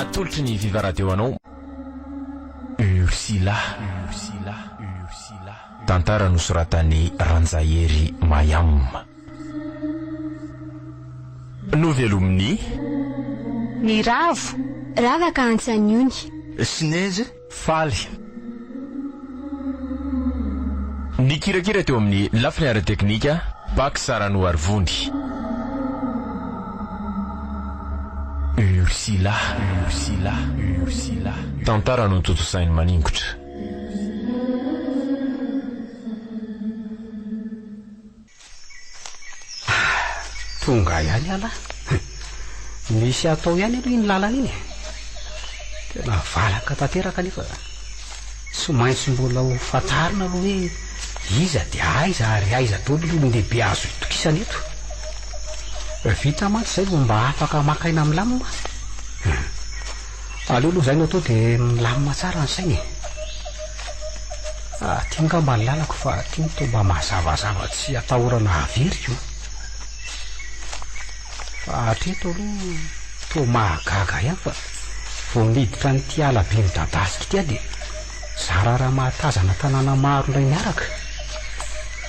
Atolotry ny Viva Radio anao Ursila. Ursila. Ursila. Tantara nosoratan'i Ranjahery Mayam. Novelomin'i. Ny ravo. Ravaka Antsaniony. Sinezy. Faly. Nikirakira teo amin'ny lafiny ara-teknika, Pax Ranoarivony. Ursila, Ursila, Ursila. Tantara notontosain'i Maningotra. Tonga ihany ialahy. Misy atao ihany aloha iny lalana iny e. Tena valaka tanteraka anefa. Tsy maintsy mbola ho fantarina aloha hoe iza dia aiza ary aiza daholo ny olon-dehibe azo itokisana eto. Vita mantsy izay vao mba afaka maka aina milamina. Aleo aloha izay no atao dia milamina tsara ny saina e. Aty angamba ny lalako fa aty no toa mba mazavazava tsy atahorana haveriko. Fa hatreto aloha toa mahagaga ihany fa vao niditra an'ity ala be midadasika ity aho dia zara raha mahatazana tanàna maro indray miaraka.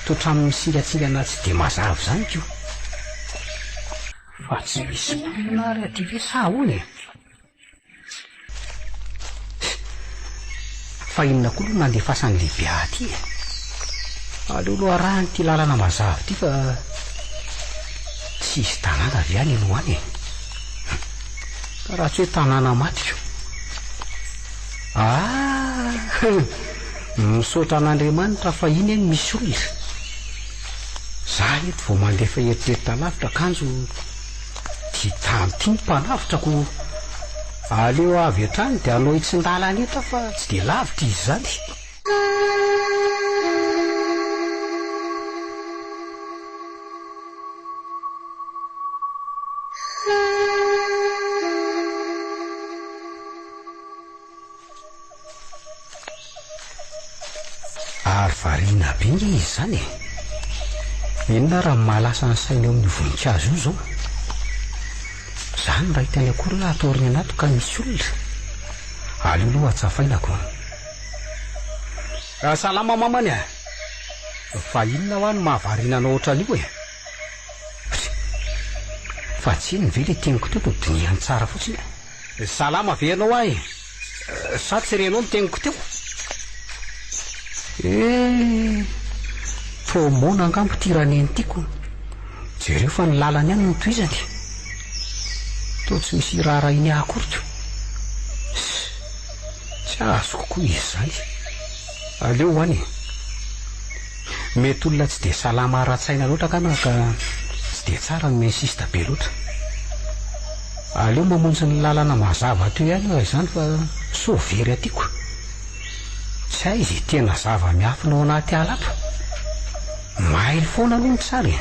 Toa hatramin'ny misingantsingana tsy dia mazava izany ko. Fa tsy misy mponina ary aty ve sa ahoana e? Fa inona koa aloha no nandefasan'i Lehibe ahy aty e? Aleo aloha arahina ity lalana mazava ity fa tsy hisy tanàna ve any aloha any e? Ka raha tsy hoe tanàna maty ko. Ah! Misaotra an'Andriamanitra fa iny anie misy olona. Za eto vao mandefa eritreritra lavitra kanjo ty tany ty ny mpanavotra ko aleo avy hatrany de hanao hitsin-dalana eto aho fa tsy de lavitra izy izany. Ary variana be nge izy izany e! Inona ary no mahalasa ny saina eo amin'io voninkazo io izao? Za no raha hitany akory lahy ato aoriana ato ka misy olona. Aleo aloha hatsafaina ko. Salama mamany a! Fa inona hoa no mahavariana anao ohatran'io e? Fa tsy inona ve le teniko teo to dinihany tsara fotsiny a! Salama ve ianao ahy e? Sa tsy renao ny teniko teo? Eh! Toa moana angamba ity raneny ity ko. Jereo fa ny lalany ihany no tohizany. Toa tsy misy iraharahiany ahy akory ko. Tsy azoko koa izy izany. Aleo ho any e. Mety olona tsy dia salama ara-tsaina loatra angamba ka tsy dia tsara ny mi-insiste be loatra. Aleo mamonjy ny lalana mazava teo ihany raha izany fa sao very aty ko. Tsy hay izay tena zava-miafina ao anaty ala ato. Mailo foana aloha ny tsara e.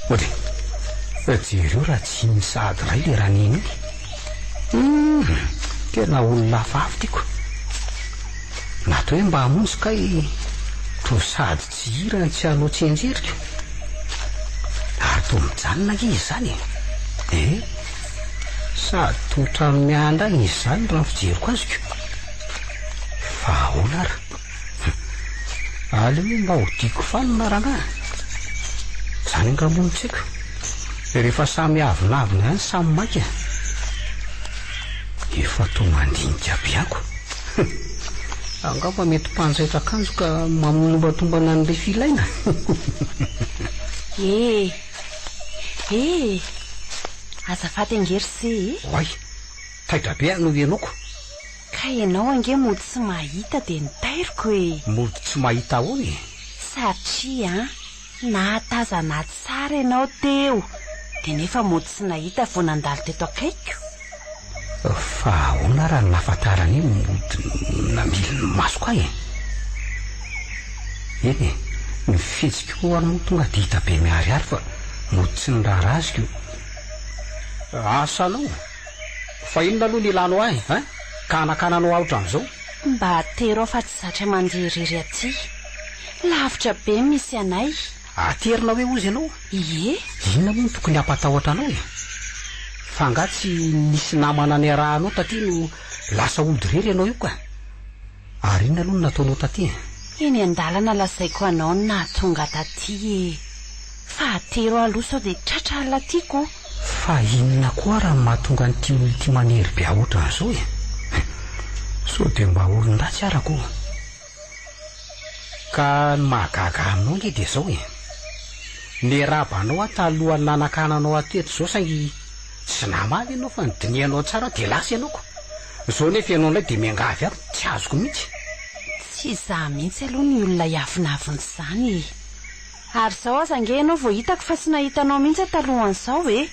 Odry, jereo raha tsy iny sahady iray le raneny iny. Hum, tena olona hafahafa tiako. Natao hoe mba hamonjy kay toa sady tsy hira no tsy hanao tsianjeriko. Ary toa mijanona ange izy izany e. Eh, sady toa ohatran'ny miandany izy izany raha ny fijeriko azy ko. Fa ahoana ary? Aleo mba hodiako fanina rangahy. Izany angaha moa no tsy haiko. Rehefa samy avonavona ihany samy maika. Efa toa mandinika be ako. Angamba mety mpanjaitra akanjo ka mamonombatombana ny refy ilaina. Eh! Eh! Azafady ange ry se e! Oay! Taitra be aho noho ianao ko! Ka ianao ange mody tsy mahita dia notairiko e! Mody tsy mahita ahoana e? Satria an, nahatazana ahy tsara ianao teo, dia nefa mody tsy nahita vao nandalo teto akaikiko. Fa ahoana raha ny nahafantarany iny mody namily ny masoko ahy e? Eny e, ny fihetsiko ary moa tonga dia hita be miharihary fa mody tsy niraharaha azy ko. Asa anao? Fa inona aloha ny ilanao ahy hein? Ka hanakananao ahy ohatran'izao? Mba atero aho fa tsy zatra mandeha irery aty. Lavitra be ny misy anay. Aterina hoe hozy ianao? Ie. Inona moa no tokony hampatahotra anao e? Fa angaha tsy nisy namana niarahanao taty no lasa hody irery ianao io ka? Ary inona aloha no nataonao taty e? Eny an-dalana lazaiko anao ny nahatonga taty e! Fa atero aho aloha sao dia tratra alina aty ko! Fa inona koa ara no mahatonga an'ity olona ity manery be ahy ohatran'izao e? Sao dia mba olon-dratsy ara ko? Ka ny mahagaga aminao ange dia izao e! Niarahaba anao aho talohan'ny nanakananao ahy teto izao saingy tsy namaly ianao fa nodinihanao tsara aho dia lasa ianao ko! Izao nefa ianao indray dia miangavy ahy, tsy azoko mihitsy. Tsy izaho mihitsy aloha ny olona hiavonavona izany e! Ary izao aza ange ianao vao hitako fa tsy nahita anao mihitsy aho talohan'izao e!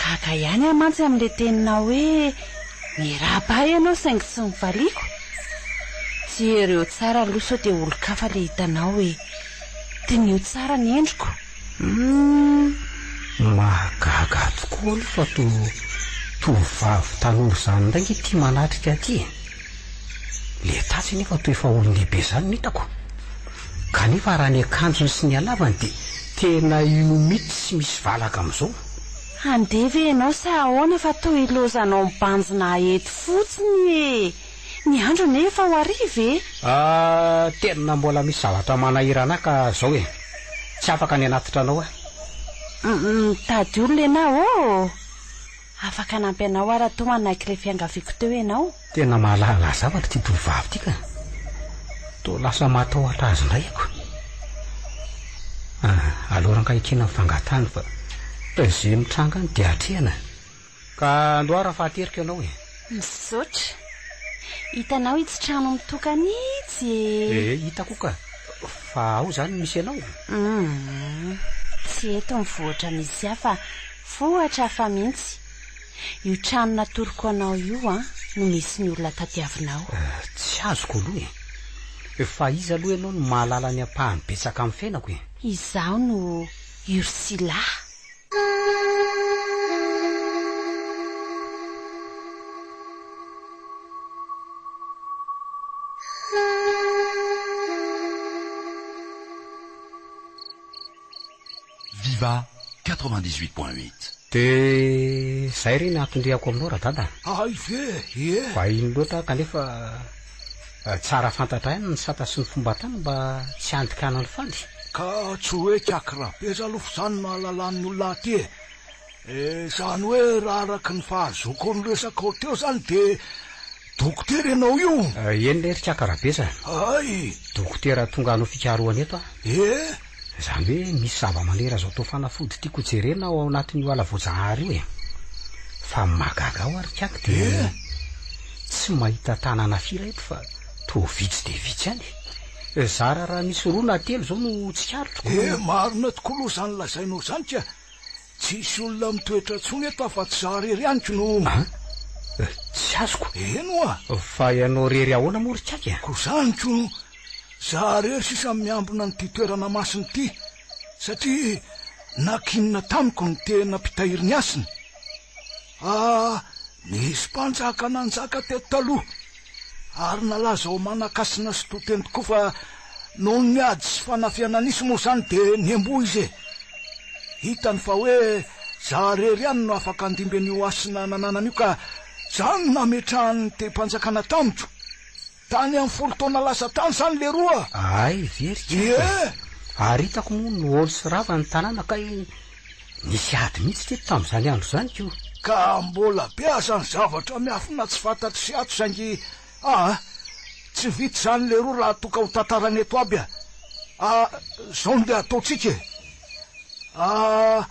Gaga ihany aho mantsy amin'ilay teninao hoe miarahaba ahy ianao saingy tsy novaliako. Jereo tsara aloha sao dia olon-kafa ilay hitanao e! Diniho tsara ny endriko. Humm! Mahagaga tokoa aloha fa toa tovovavy tanora izany indray ange ity manatrika aty e! Ilay tatsy anefa toa efa olon-dehibe izany no hitako. Kanefa raha ny akanjony sy ny halavany dia tena io mihitsy tsy misy valaka amin'izao. Handeha ve ianao sa ahoana fa toa ilaozanao mibanjina ahy eto fotsiny e! Ny andro anie efa ho hariva e! Ah, tena mbola misy zavatra manahirana ahy ka zao e! Tsy afaka ny hanatitra anao aho. Mitady olona ianao ô! Afaka hanampy anao aho raha toa manaiky ilay fiangaviako teo ianao. Tena mahalala zavatra ity tovovavy ity ka! Toa lasa matahotra azy indray ako. Ah, aleo rangahy ekena ny fangatahany fa izay mitranga any dia atrehina. Ka andao ary fa ateriko ianao e! Misaotra. Hitanao itsy trano mitokana itsy e! Ee, hitako ka! Fa ao izany no misy anao? Humm, tsy eto ny vohitra misy ahy fa vohitra hafa mihitsy. Io trano natoroko anao io an, no misy ny olona tadiavinao. Tsy azoko aloha e! Fa iza aloha ianao no mahalala ny ampahany betsaka amin'ny fiainako e? Izaho no Ursula. Viva 98.8. Dia izay re ny antondriako aminao Radada. Hay ve e! Vahiny loatra aho kanefa tsara fantatra ihany ny sata sy ny fomban-tany mba tsy handikana ny fady. Ka tsy hoe kiaky Rabeza aloha f'izany no ahalalan'ny olona aty e! Izany hoe raha araka ny fahazoako ny resakao teo izany dia dokotera ianao io? Eny re ry Kiaka Rabeza. Hay! Dokotera tonga hanao fikarohana eto aho. Eh! Izany hoe misy zava-maniry azo atao fanafody tiako hojerena ao anatin'io ala voajanahary io e! Fa ny mahagaga aho ary Kiaka dia tsy mahita tanàna firy eto fa toa vitsy dia vitsy ihany. Zara raha misy roa na telo izao no tsikaritroko. Eh, marina tokoa aloha izany lazainao izany ka! Tsisy olona mitoetra intsony eto afa-tsy izaho irery ihany ko no. An? Tsy azoko. Eny oa! Fa ianao irery ahoana moa ry Kiaka? Koa izany ko, izaho irery sisa no miambina an'ity toerana masina ity, satria nankinina tamiko ny tena mpitahiry ny hasina. Ah, nisy mpanjaka nanjaka teto taloha, ary nalaza ho manan-kasina sy to teny tokoa fa noho ny ady sy fanafihana nisy moa izany dia niamboho izy e! Hitany fa hoe za irery ihany no afaka handimby an'io hasina nananany io ka zany no nametrahany ny tehim-panjakana tamiko. Tany amin'ny folo taona lasa tany izany leroa! Hay ve ry Kiaka e! Ary hitako moa noholy sy rava ny tanàna kay nisy ady mihitsy teto tamin'izany andro izany ko! Ka mbola be aza ny zavatra miafina tsy fantatry sy ato saingy aa! Tsy vita izany leroa raha toa ka ho tantaraina eto aby a! A! Zao no ndeha ataontsika e! A!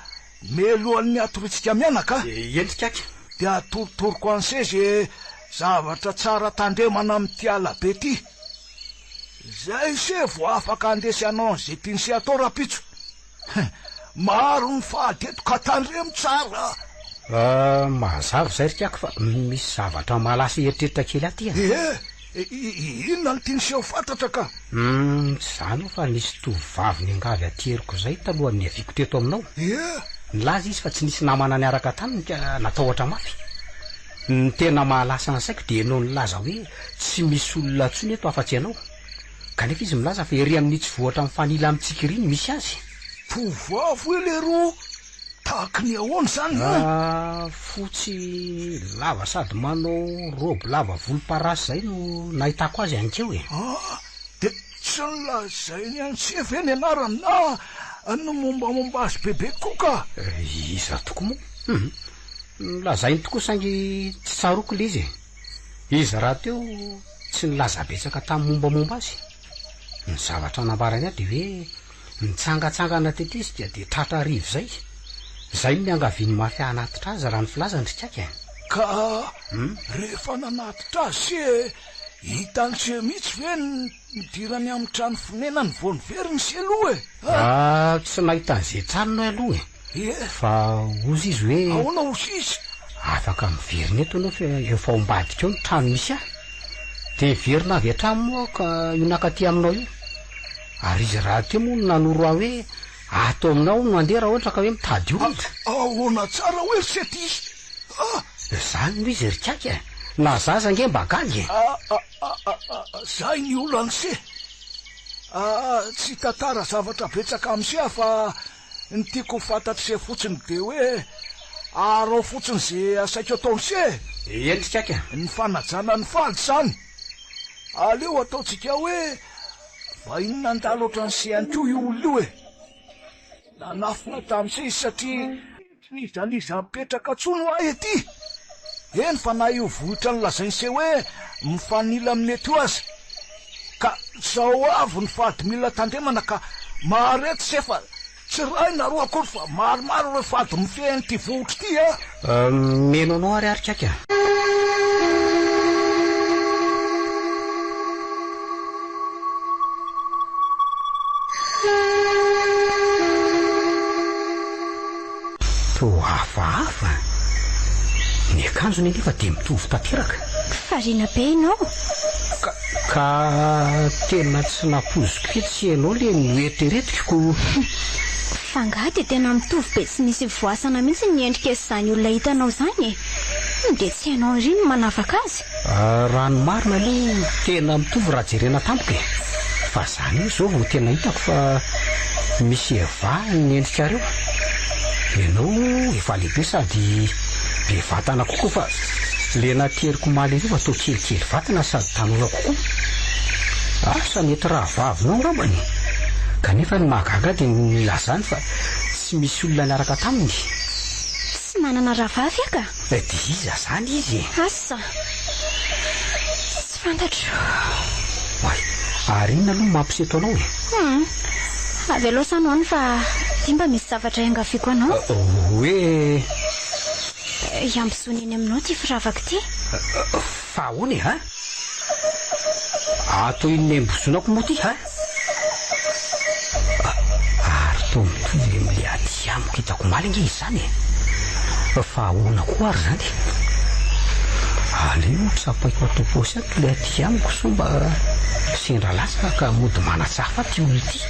Melohan'ny hatoriantsika mianaka a! Eny ry Kiaka! Dia atorotoroko anse ze zavatra tsara tandremana amin'ity ala be ity. Zay se vao afaka handeha sy hanao an'ze tian'se atao rahampitso. Maro ny fady eto ka tandremo tsara a! Mazava izay ry Kiaka fa misy zavatra mahalasa eritreritra kely aty a! Ee, inona no tian'se ho fantatra ka? Humm, tsy izany ho'a fa nisy tovovavy niangavy aty heriko izay talohan'ny niaviako teto aminao. Ee. Nilaza izy fa tsy nisy namana niaraka taminy ka natahotra mafy. Ny tena mahalasa ny saiko dia ianao nilaza hoe tsy misy olona intsony eto afa-tsy ianao. Kanefa izy milaza fa ery amin'itsy vohitra mifanila amintsika ery no misy azy. Tovovavy hoe leroa, tahaky ny ahoana izany an? Ah, fotsy lava sady manao robe lava volomparasy izay no nahitako azy aninkeo e. Ah, dia tsy nolazainy an'se ve ny anarany na ny mombamomba azy bebe kokoa ka? Iza tokoa moa? Hum, nolazainy tokoa saingy tsy tsaroako ilay izy e. Izy rahateo tsy nilaza betsaka tamin'ny mombamomba azy. Ny zavatra nambarany ahy dia hoe nitsangantsangana teto izy dia dia tratra hariva izay. Izay no niangaviany mafy hanatitra azy raha ny filazany ry Ikaky a! Ka rehefa nanatitra azy se hitan'i se mihitsy ve ny nidirany amin'ny trano fonenany vao niverina se aloha e? Ah, tsy nahita an'izay tranony aho aloha e! Ie. Fa hozy izy hoe. Ahoana hozy izy? Afaka miverina eto ianao fa efa ao ambadika ao ny trano misy ahy. Dia niverina avy hatrany moa aho ka io nankaty aminao io. Ary izy rahateo moa no nanoro ahy hoe ato aminao no handeha raha ohatra ka hoe mitady olona. Ahoana tsara hoe ry Sety ah! Izany no izy ry Kaky a! Na zaza ange mba gaga e! Zay ny olan'i se. Tsy hitantara zavatra betsaka amin'i se aho fa Ny tiako ho fantatr'ise fotsiny de hoe arao fotsiny ze asaiko ataon'ise e! Eny ikaky a! Ny fanajana ny fady zany! Aleo ataontsika hoe vahiny nandalo ohatran'ise ihany koa io olona io e! Nanafina tamin'ise izy satria tsy n'iza n'iza mipetraka tsony hoa ety! Eny fa na io vohitra nolazain'ise hoe mifanila amin'ny eto io aza! Ka zao avy ny fady mila tandremana ka mahareta se fa tsy iray na roa akory fa maromaro ireo fady mifehy an'ity vohitra ity a! Mino anao ary ary kaky a! Toa hafahafa. Ny akanjony anefa dia mitovy tanteraka. Variana be ianao. Ka, ka tena tsy nampoiziko mihitsy ianao le noeritreretiko ko. Fa angaha dia tena mitovy be tsy misy ivoasana mihitsy ny endrika sy izany olona hitanao izany e? Dia tsy hainao ery ny manavaka azy? Raha ny marina aloha tena mitovy raha jerena tampoka e! Fa zany io zao vao tena hitako fa misy Eva ny endrikareo. Ianao efa lehibe sady be vatana kokoa fa le nateriko omaly hariva toa kelikely vatana sady tanora kokoa. Asa mety rahavavinao angambany. Kanefa ny mahagaga ahy dia ny nilazany fa tsy misy olona niaraka taminy. Tsy manana rahavavy aho ka! Dia iza izany izy e? Asa! Tsy fantatro. Oay! Ary inona aloha no mampiseto anao e? Hum! Avelao sano any fa ity mba misy zavatra iangaviako anao. Hoe? Hiambozona eny aminao ity firavaka ity. Fa ahoana e, ha? Atao inona iambozonako moa ity, ha? Ary toa mitovy amin'ilay aty amiko hitako omaly ange izy izany e! Fa ahoana koa ary izany? Aleo tsapaiko ato am-paosy ato ilay aty amiko sao mba sendra latsaka ka mody manatsafa ity olona ity.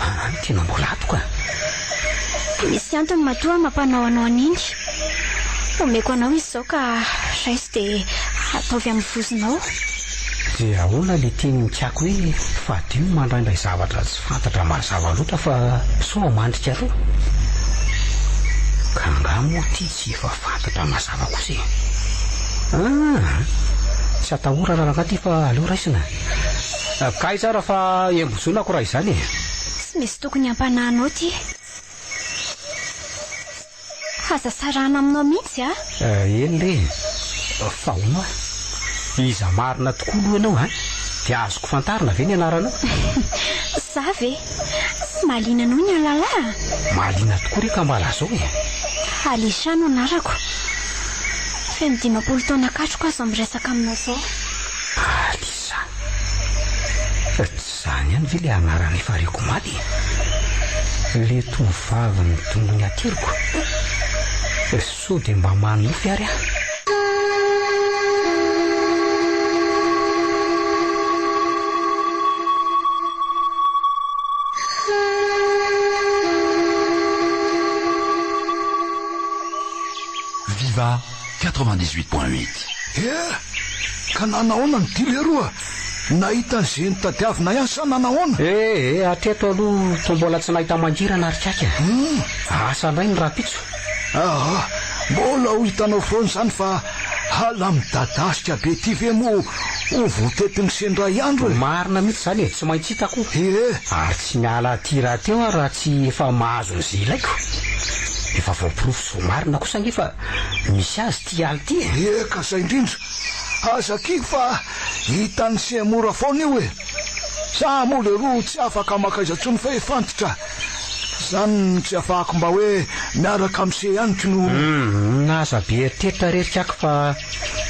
Any tena mbola ato ka! Misy antony matoa mampanao anao an'iny. Omeko anao izy izao ka raiso dia ataovy amin'ny vozonao. Dia ahoana ilay tenin'i Kiako hoe fadio ny mandraindray zavatra tsy fantatra mazava loatra fa sao hamandrika roa? Ka angaha moa ity tsy efa fantatra mazava kosa e? Ah! Tsy atahorana rangahy ity fa aleo raisina. Kay tsara fa embozonako raha izany e! Tsy misy tokony hampanahy anao ity. Aza sarahana aminao mihitsy a! Eny re e! Fa hono aho, iza marina tokoa aloha ianao a? Dia azoko fantarina ve ny anaranao? Za ve? Tsy mahaliana anao ny hahalala a! Mahaliana tokoa re ka mba lazao e! Alisha no anarako. Feno 50 taona katroka aho izao miresaka aminao izao. Alisha. Tsy izany ihany ve ilay anarana efa reko omaly e? Ilay tovovavy nidongy ny ateriko? Sao dia mba manonofy ary aho? Viva. 98.8. Eh! Ka nanahoana ny dia leroa? Nahita an'izay notadiavina ihany sa nanahoana? Eh eh, hatreto aloha toa mbola tsy nahita mangirana ry Kiaka a! Asa indray ny rahampitso. Aa, mbola ho hitanao foana izany fa hala midadasika be ity ve moa ho voatetin'ny sendra andro e! Marina mihitsy izany e, tsy maintsy hitako. Ee. Ary tsy miala aty rahateo aho raha tsy efa mahazo an'izay ilaiko. Efa voaporofo sy voamarina kosa ange fa misy azy ity ala ity e! Ee ka zay indrindra. Aza kivy fa hitan'ny se mora foana io e! Za moa leroa tsy afaka makaiza tsony fa efa antitra. Zany no tsy afahako mba hoe miaraka am se ihany ko no. Humm aza be eritreritra re ry kiaky fa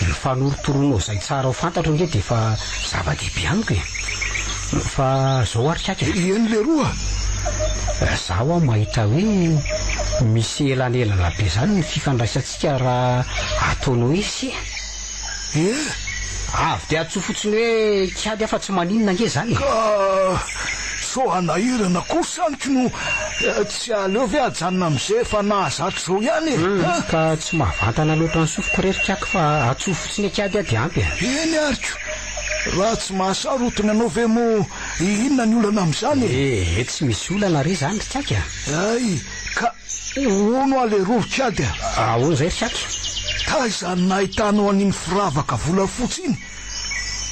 ny fanorotoroanao izay tsara ho fantatro ange dia efa zava-dehibe amiko e! Fa zao ary kiaky e! Eny leroa! Za hoa mahita hoe misy elanelana be zany ny fifandraisantsika raha ataonao hoe se. Eh! Avy dia antsoy fotsiny hoe kiady aho fa tsy maninona ange izany e! Ka sao hanahirana kosa amiko no tsy aleo ve ajanona amin'izay efa nahazatra izao ihany e! Hum, ka tsy mahavantana loatra ny sofiko re ry kiaky fa antsoy fotsiny kiady aho dia ampy e! Eny ary ko! Raha tsy mahasarotiny anao ve moa inona ny olana amin'izany e? Eh, tsy misy olana re izany ry kiaky a! Hay, ka Hono aho leroa ry kiady a! Ahoana izay ry kiaky? Taiza no nahitanao an'iny firavaka volafotsy iny?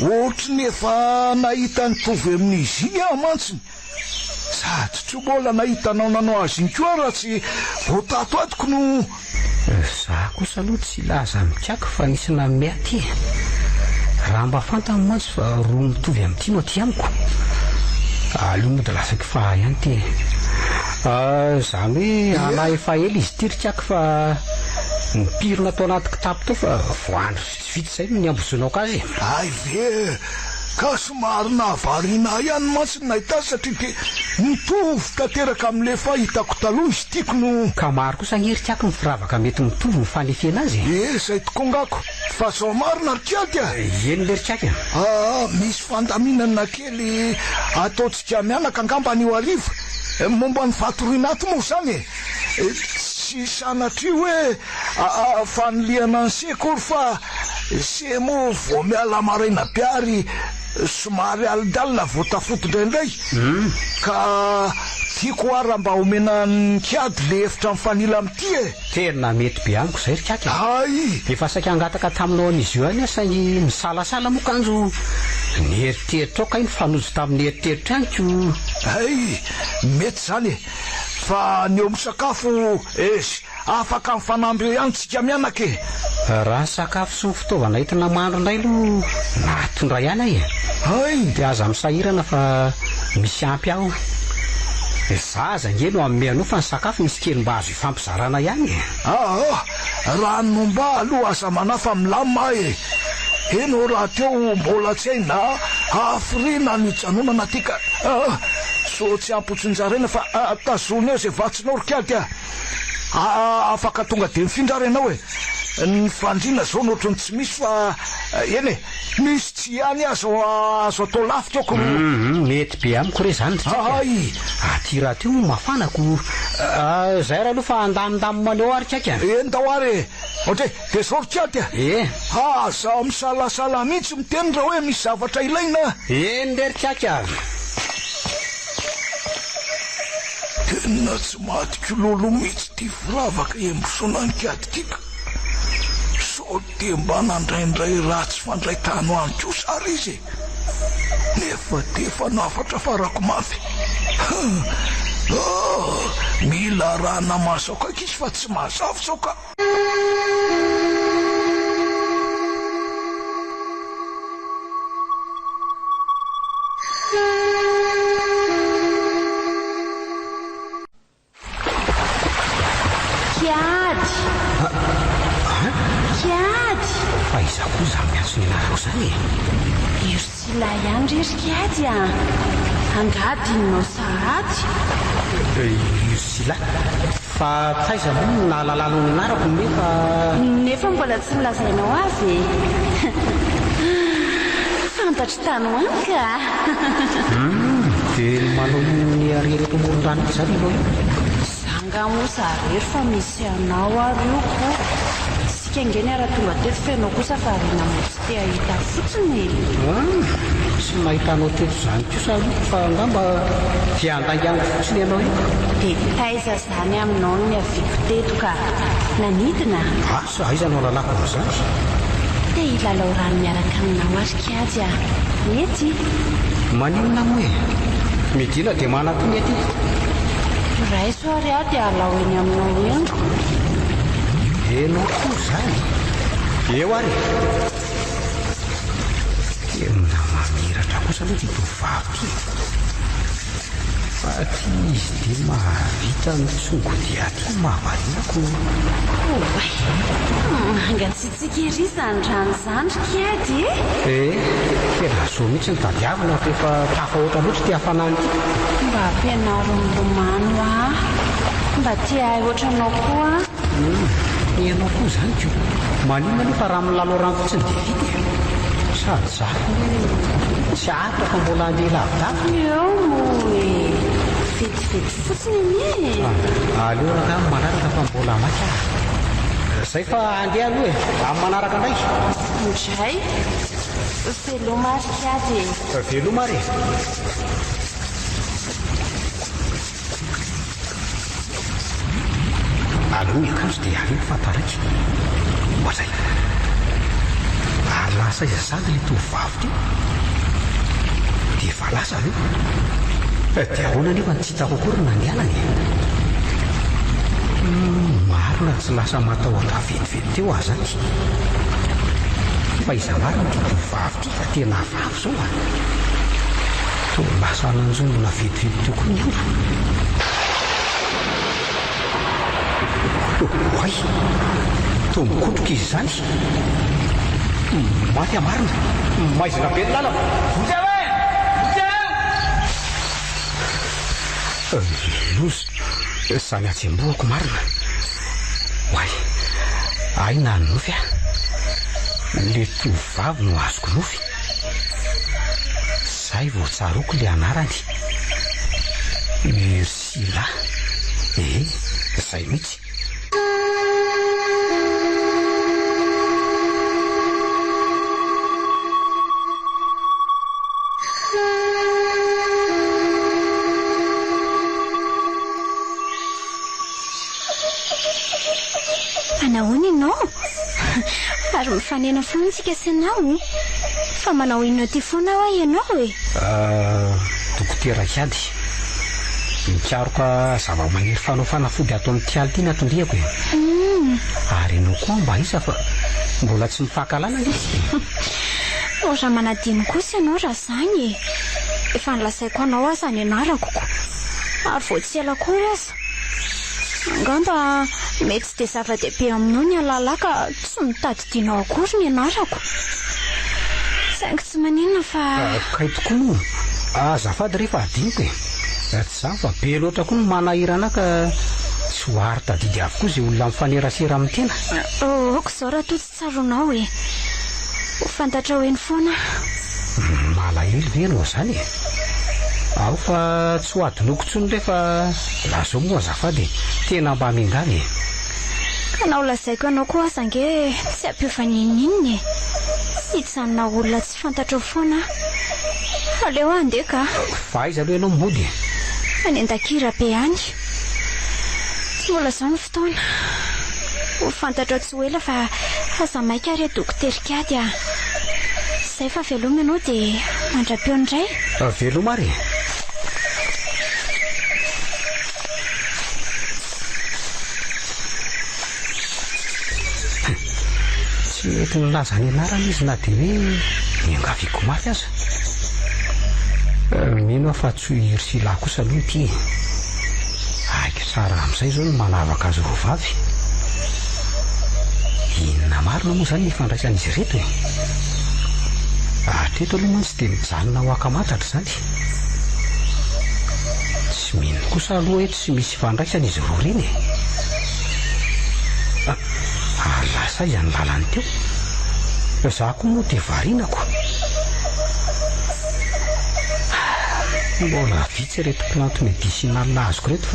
Ohatry ny efa nahita nitovy amin'izy iny aho mantsiny. Sady tsy mbola nahita anao nanao azy iny koa aho raha tsy vao tato atoko no. Za kosa aloha tsy hilaza amin'i kiaky fa nisy nanome ahy ity e! Raha mba fantany mantsy fa roa mitovy amin'ity no aty amiko, aleo mody lasa kifaha ihany ity e! Izany hoe anà efa ela izy ity ry kiaky fa nipirina tao anaty kitapo tao fa vao andro vitsivitsy izay no niambozonako azy e! Hay ve e! Ka somary nahavariana ahy ihany mantsy ny nahita azy satria dia mitovy tanteraka amin'ilay efa hitako taloha izy ity ko no. Ka maro kosa anie ry kiaky ny firavaka mety mitovy ny fanefena azy e! Ee, izay tokoa ngako. Fa zao marina ry kiaky a! Eny le ry kiaky a! Aa, misy fandaminana kely ataontsika mianaka angamba anio hariva. Momba ny fatoriana ato moa izany e! Tsy sanatria hoe fanilihana an'i se akory fa se moa vao miala maraina be ary somary alindalina vao tafody indraindray ka tiako hoa raha mba omena an'i kiady le efitra mifanila amin'ity e! Tena mety be amiko izay ry kiaky a! Hay! Efa saika hangataka taminao an'izy io ihany aho saingy nisalasala moa kanjo nieritreritra ao kay nifanojo tamin'ny eritreritro ihany ko! Hay! Mety izany e! Fa ny eo amin'ny sakafo ez, afaka mifanamby eo ihany tsika mianaka e! Raha ny sakafo sy ny fitaovana entina mahandro indray aloha nahatondra ihany aho e! Hay! Dia aza misahirana fa misy ampy aho. Za aza ange no hanome anao fa ny sakafo misy kely mba azo ifampizarana ihany e! Aa! Raha ny momba ahy aloha aza manahy fa milamina aho e! Heno rahateo mbola tsy hay na hafiriana ny hijanonana aty ka ah! Sao tsy ampy ho tsinjaraina fa tazony eo izay vatsinao ry kiady ah! Afaka tonga dia mifindra ary ianao e! Ny fandriana izao no ohatran'ny tsy misy fa eny e! Misy tsy ihany aza azo atao lafika ko. Hum, mety be amiko re zany ry Tsaky a! Hay! Aty rahateo moa mafana ko. Zay ary aloha fa andamindamina eo ary Tsaky a! Eny ndao ary e! Ohatra e, dia zao ry Kiady a! E! Aza misalasala mihitsy miteny raha hoe misy zavatra ilaina a! Eny re ry Tsaky a! Tena tsy maty kilolo mihitsy ity firavaka iambosona an'i Kiady ity ka! Sao dia mba nandraindray ratsy fandray tany ho any kosa ary izy e! Nefa dia efa nafatrafarako mafy. Hum! Oh! Mila arahana maso akaiky izy fa tsy mazava izao ka! Kiady! Kiady! Fa iza koa izany miantso ny anarako izany e? I Ursula ihany re ry Kiady a! Angaha adinonao sahady? Ursula? Fa taiza moa no nahalalanao ny anarako nefa. Nefa mbola tsy nolazainao azy e! Fantatro tany ho any ka! Hum, dia manao inona arera eto amoron-drano eto izany ianao io? Angaha moa za rery fa misy anao ary io ko. Isika ange niara-tonga teto fa ianao kosa variana mody tsy te hahita fotsiny e. An! Tsy nahita anao teto izany kosa aloha fa angamba dia handainga amiko fotsiny ianao io. Dia taiza izany aminao no niaviako teto ka? Nanidina? Asa aiza no ahalalako an'izany? Te hilalao rano miaraka aminao ary kiajy a! Mety? Maninona moa e? Midina dia manatony aty. Raiso ary aho dia alao eny aminao eny. Enao koa izany? Eo ary e! Tena mamiratra kosa aloha ity tovovavy ity e! Fa ty izy dia mahavita mitsongo dia aty mahavariana ko. Oay! Mangatsiatsiaka ery izany rano izany ry kiady e! Eh! Tena zo mihitsy no tadiavina fa efa tafahoatra loatra ity hafanana ity. Mba ampianaro milomano aho. Mba tia ahy ohatranao koa aho. Humm! Ianao koa izany ko! Maninona aloha fa raha milalao rano fotsiny dia vita e! Sady za koa anie tsy aritra fa mbola handeha lavidavitra. Eo moa e! Vetivety fotsiny anie e! Aleo rangahy amin'ny manaraka fa mbola maika aho. Zay fa handeha aloha e! Amin'ny manaraka indray! Indray! Veloma ary kiady e! Veloma ary e! Aleo ny akanjo dia aleo fa taraiky. Ohatray. Ary lasa aiza sady ilay tovovavy teo? Dia efa lasa ve? Dia ahoana anefa no tsy hitako akory ny nandehanany e? Humm, marina tsy lasa matahotra vetivety teo aho izany. Fa iza marina ity tovovavy ity fa tena hafahafa izao a! Toa lasa nanjombona vetivety teo koa ny andro. Oay! Toa mikotroka izy izany. Maty aho marina. Maizina be ny lalana. Vonjeo e! Vonjeo! Loza! Izany hatsembohako marina. Oay! Hay nanonofy aho. Ilay tovovavy no azoko nofy. Zay vao tsaroako le anarany. Ursula. Ee, zay mihitsy. Fa nahoana ianao? Ary mifanena foana tsika sy anao. Fa manao inona aty foana hoa ianao e? Dokotera Kiady. Mikaroka zava-maniry fanao fanafody ato amin'ity ala ity ny anton-diako e. Ary ianao koa mba aiza fa mbola tsy mifankahalala ange isika e? Mora manadino kosa ianao raha izany e. Efa nolazaiko anao aza ny anarako ko. Ary vao tsy ela akory aza. Angamba mety tsy dia zava-dehibe aminao ny hahalala ka tsy notadidianao akory ny anarako. Saingy tsy maninona fa. Kay tokoa moa. Azafady re fa adinoko e. Tsy izany fa be loatra koa ny manahirana ahy ka tsy ho ary tadidy avokoa izay olona mifanerasera amin'ny tena. Aoka izao raha toa tsy Tsaroanao e! Ho fantatrao eny foana aho. Malahelo ve ianao izany e? Ao fa tsy ho adinoiko intsony re fa lazao moa azafady e! Tena mba miangavy e! Ka na ho lazaiko anao koa aza ange tsy hampiova n'inon'inona e! Hijanona ho olona tsy fantatrao foana aho. Aleo aho handeha ka! Fa aiza aloha ianao mody e? Any Andakirabe any. Tsy mbola izao ny fotoana. Ho fantatrao tsy ho ela fa aza maika re Dokotera Kiady a! Izay fa veloma ianao dia mandra-peo indray. Veloma ary e! Tsy mety nilaza ny anarany izy na dia hoe niangaviako mafy aza. Mino aho fa tsy ho i Ursula kosa aloha ity e. Haiko tsara amin'izay izao ny manavaka azy roa vavy. Inona marina moa izany ny ifandraisan'izy ireto e? Hatreto aloha mantsy dia mijanona ho ankamantatra izany. Tsy mino kosa aloha hoe tsy misy ifandraisany izy roa ireny e! Ary lasa aiza ny lalany teo? Za koa moa dia variana ko! Mbola vitsy ireto plante médicinale azoko ireto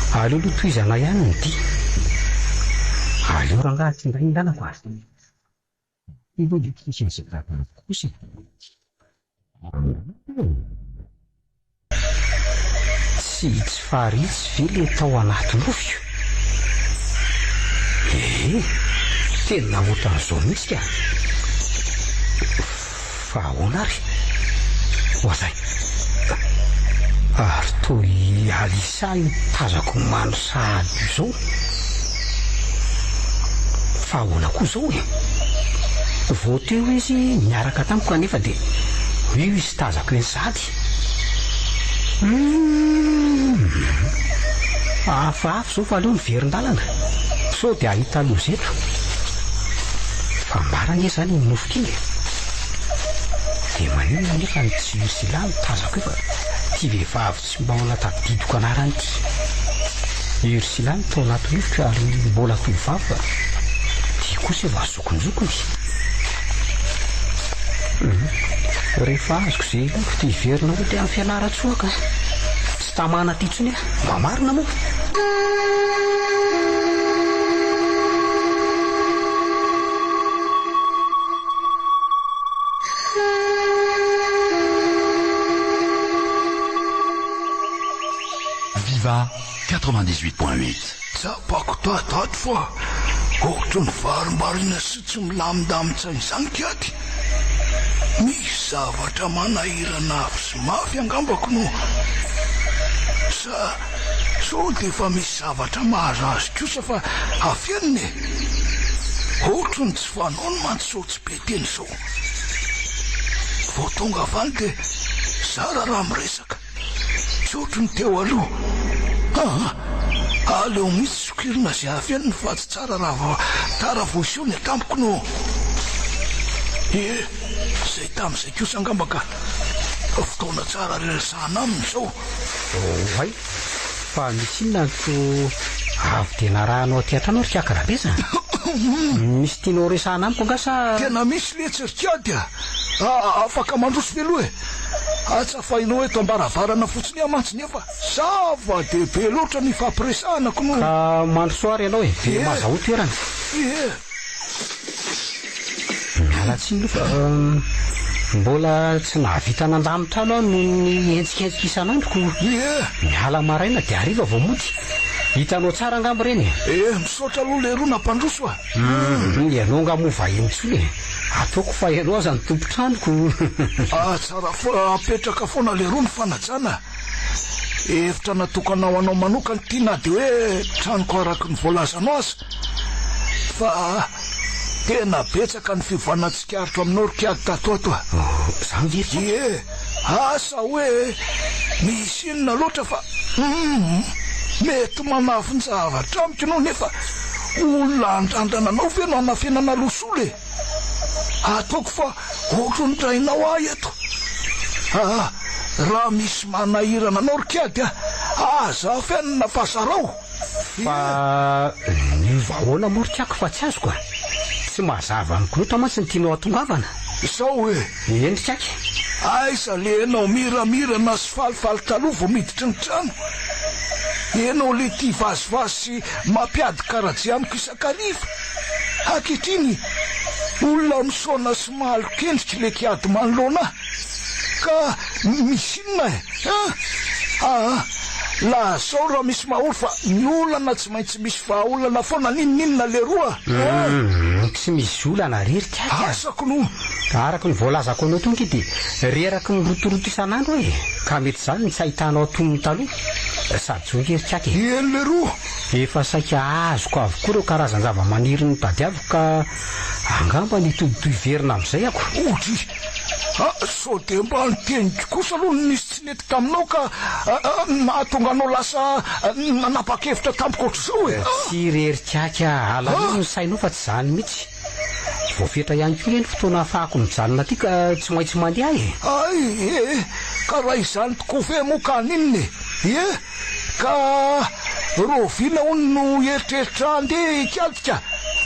fa Aleo aloha tohizana ihany ny dia. Aleo rangahy atsy indray ny lalako a! Ity aloha dia tsisy an'izay rahavavy kosa e! Tsy tsy faritsy ve le tao anaty nofiko? Ee, tena ohatran'izao mihitsy ka! Fa ahoana ary? Oazay! Ary toa i Alissa io tazako mandry sahady io izao? Fa ahoana koa izao e? Vao teo izy niaraka tamiko kanefa dia io izy tazako eny sahady. Humm! Hafahafa izao fa aleo miverin-dalana sao dia hahita loza eto. Fa marina anie izany iny nofiko iny e! Dia maninona anefa no tsy Ursula no tazako eo fa ity vehivavy tsy mba tadidiko anarana ity. Ursula no tao anaty nofiko ary mbola tovovavy fa ity kosa efa zokinjokiny. Hum, rehefa azoko izay ilaiko dia hiverina hody any Fianarantsoa ka. Tsy tamana aty intsony aho. Mba marina moa. Viva 98.8. Tsapako tato ato fa ohatry ny varimbarina sy tsy milamindamin-tsaina izany kiady. Misy zavatra manahirana avy sy mafy angambako no. Sa sao dia efa misy zavatra mahazo azy kosa fa afenina e? Ohatry ny tsy fanaony mantsy izao tsy be teny izao. Vao tonga avy any dia zara raha miresaka. Tsy ohatry ny teo aloha. Aa! Aleo mihitsy sokirina izay afeniny fa tsy tsara raha vao tara vao hiseho ny atampoko no. Ie, izay tamin'izay kosa angamba ka. Fotoana tsara reresahana aminy izao. Oay! Fa misy inona no toa avy dia narahanao aty an-trano ry Kiaka Rabeza? Misy tianao resahana amiko angaha sa. Tena misy letsy ry Kiady a! Afaka mandroso ve aloha e? Atsafainao eto am-baravarana fotsiny aho mantsy nefa zava-dehibe loatra ny ifampiresahana ko no. Ka mandrosoa ary ianao e, dia mazahoa toerana. Ie. Miala tsiny aloha fa mbola tsy nahavita nandamin-trano aho noho ny henjikenjika isan'andro ko. Ie. Miala maraina dia hariva vao mody. Hitanao tsara angamba ireny e. Eh, misaotra aloha leroa nampandroso a. Hum, ianao angaha moa vahiny intsony e. Ataoko fa ianao aza no tompon-trano ko. Ah, tsara apetraka foana leroa ny fanajana. Efitra natokana ho anao manokana ity na dia hoe tranoko araka ny voalazanao aza. Fa tena betsaka ny fiovana tsikaritro aminao ry kiady tato ato a. Oh, zany ve ry Ie, asa hoe misy inona loatra fa hum, mety manafin-javatra amiko ianao nefa olona andrandrana anao ve no hanafenana losolo e? Ataoko fa ohatran'ny rainao ahy eto. Ah, raha misy manahirana anao ry kiady a, aza afenina fa zarao. Fa niova ahoana moa ry kiako fa tsy azoko a? Tsy mazava amiko loatra mantsy ny tianao hatongavana. Izao e! Eny ry kiaky. Aiza le enao miramirana sy falifaly taloha vao miditra ny trano? Enao le tia vazivazy sy mampiady karajia amiko isan-kariva. Ankehitriny, olona misaona sy malok'endriky le kiady manoloana ahy. Ka misy inona e? An! Aa! Lazao raha misy mahory fa ny olana tsy maintsy misy vahaolana foana n'inon'inona leroa a! Humm! Tsy misy olana re ry kiaky a! Asako no. Araka ny voalazako anao teo ange dia reraky ny rotoroto isan'andro aho e! Ka mety izany ny tsy ahitanao toy ny taloha. Sady zao ange ry kiaky e! Eny leroa! Efa saika azoko avokoa ireo karazan-javamaniry notadiaviko ka angamba ny hitoditohy hiverina amin'izay ako. Odry! Ah, sao dia mba ny teniko kosa aloha no nisy tsy nety taminao ka nahatonga anao lasa nanapa-kevitra tampoka ohatr'izao e! Tsy irery kiaky ah, alahelo ny sainao fa tsy izany mihitsy. Voafetra ihany koa re ny fotoana ahafahako mijanona aty ka tsy maintsy mandeha e! Hay e! Ka raha izany tokoa ve moa ka haninona e? Ie! Ka rahoviana hono no hieritreritra handeha hikadika?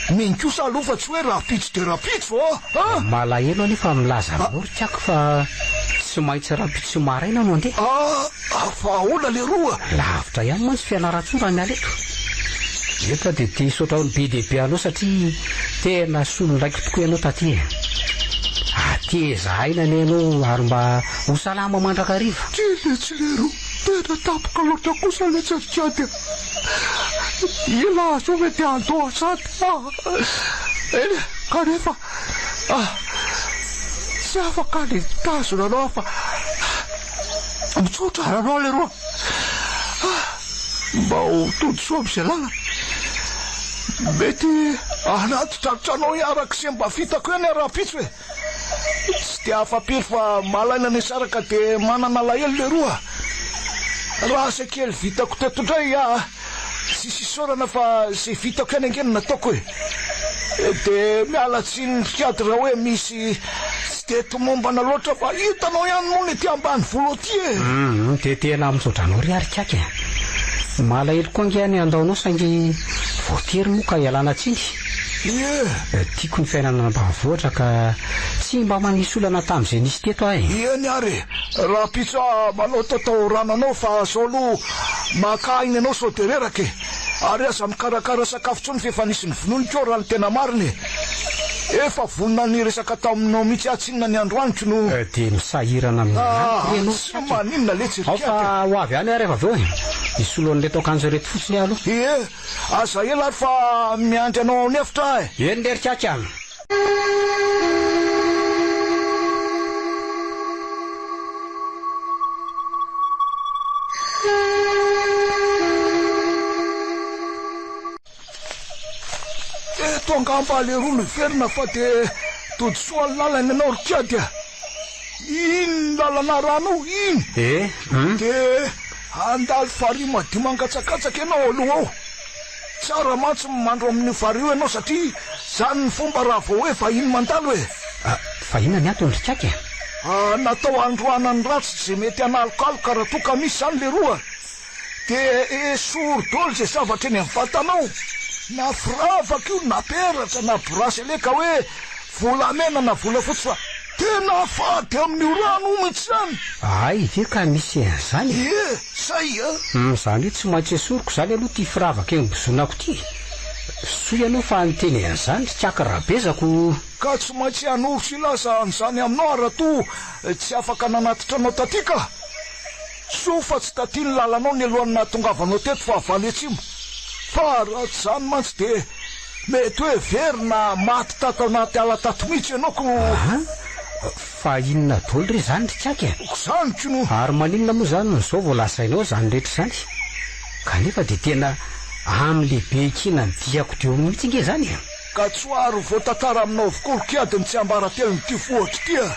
Mino kosa aloha fa tsy hoe rahampitso dia rahampitso a! Malahelo anefa milaza aminao ry Kiako fa Tsy maintsy rahampitso maraina no handeha. Ah, fa ahoana leroa? Lavitra ihany mantsy Fianarantsoa raha miala eto. Eto aho dia te hisaotra be dia be anao satria tena solondraiko tokoa ianao taty e. Hateza aina anie ianao ary mba ho salama mandrakariva. Tsia letsy leroa, tena tampoka loatra kosa letsy ry kiady a. Ila azy io ve dia handoa sady ah. Eny e, kanefa ah, tsy afaka ny hitazona anao aho fa mitsotra anao leroa. Ah, mba ho tody soa amin'izay lalana. Mety hanatitra anao hiaraka izay mba vitako ihany aho rahampitso e. Tsy dia afa-piry fa malaina ny hisaraka dia manana alahelo leroa. Raha asa kely vitako teto indray ah, tsisy isaorana fa izay vitako ihany ange no nataoko e. Dia miala tsiny mpikady raha hoe misy tsy dia tomombana loatra fa hitanao ihany moa ny aty ambanivolo aty e. Hum, dia tena misaotra anao ry Arikaky a. Malahelo koa ange aho ny handao anao saingy voatery moa ka ialana tsiny. Ie. Tiako ny fiainana ambanivohitra ka tsy mba manisy olana tamin'izay nisy teto aho e. Eny ary e. Rahampitso aho manao tatao rano anao fa zao aloha maka aina ianao sao dia reraka e. Ary aza mikarakara sakafo intsony fa efa nisy novonoiny koa raha ny tena marina e. Efa vonona niresaka taminao mihitsy aho tsinona ny androaniko no. Dia misahirana amin'ny aniko re ianao Tsy maninona letsy ry Ao fa kiaka. ho avy any aho rehefa avy eo e. Hisolo an'ireto akanjo ireto fotsiny aho aloha. Ie. Aza ela ary fa miandry anao ao an'efitra aho e. Eny lery kiaka a. Eto angamba leroa miverina fa dia todisoa ny lalana ianao ry kiady a. Iny ny lalana arahanao iny. Eh, hum. Dia handalo farihy madio mangatsakatsaka ianao aloha ao. Tsara mantsy ny mandro amin'io farihy io ianao satria izany ny fomba raha vao hoe vahiny mandalo e. Ah, fa inona ny antony ry Kaky a? Ah, natao handroahana ny ratsy izay mety hanalokaloka raha toa ka misy izany leroa. Dia esory daholo izay zavatra eny amin'ny vatanao, na firavaka io na peratra na bracelet ka hoe volamena na volafotsy fa tena fady amin'io rano io mihitsy izany. Hay ve ka misy an'izany e? Ie, zay a! Hum, izany hoe tsy maintsy esoriko izany aloha ity firavaka iambozonako ity e! Soa ianao fa niteny an'izany ry Kaky Rabezako. Ka tsy maintsy hanoro sy hilaza an'izany aminao aho raha toa tsy afaka nanatitra anao taty ka! Soa fa tsy taty ny lalanao nialohan'ny nahatongavanao teto fa avy any atsimo. Fa raha tsy izany mantsy dia mety hoe very na maty tato anaty ala tato mihitsy ianao ko. An! Fa inona daholo re izany ry Kaky a? Izany ko no. Ary maninona moa izany no izao vao lazainao izany rehetra izany? Kanefa dia tena amin'ny lehibe ekena ny diako deo mihitsy ange izany e! Ka tsy ho ary voatantara aminao avokoa ry kiady ny tsiambaratelon'ity vohitra ity a!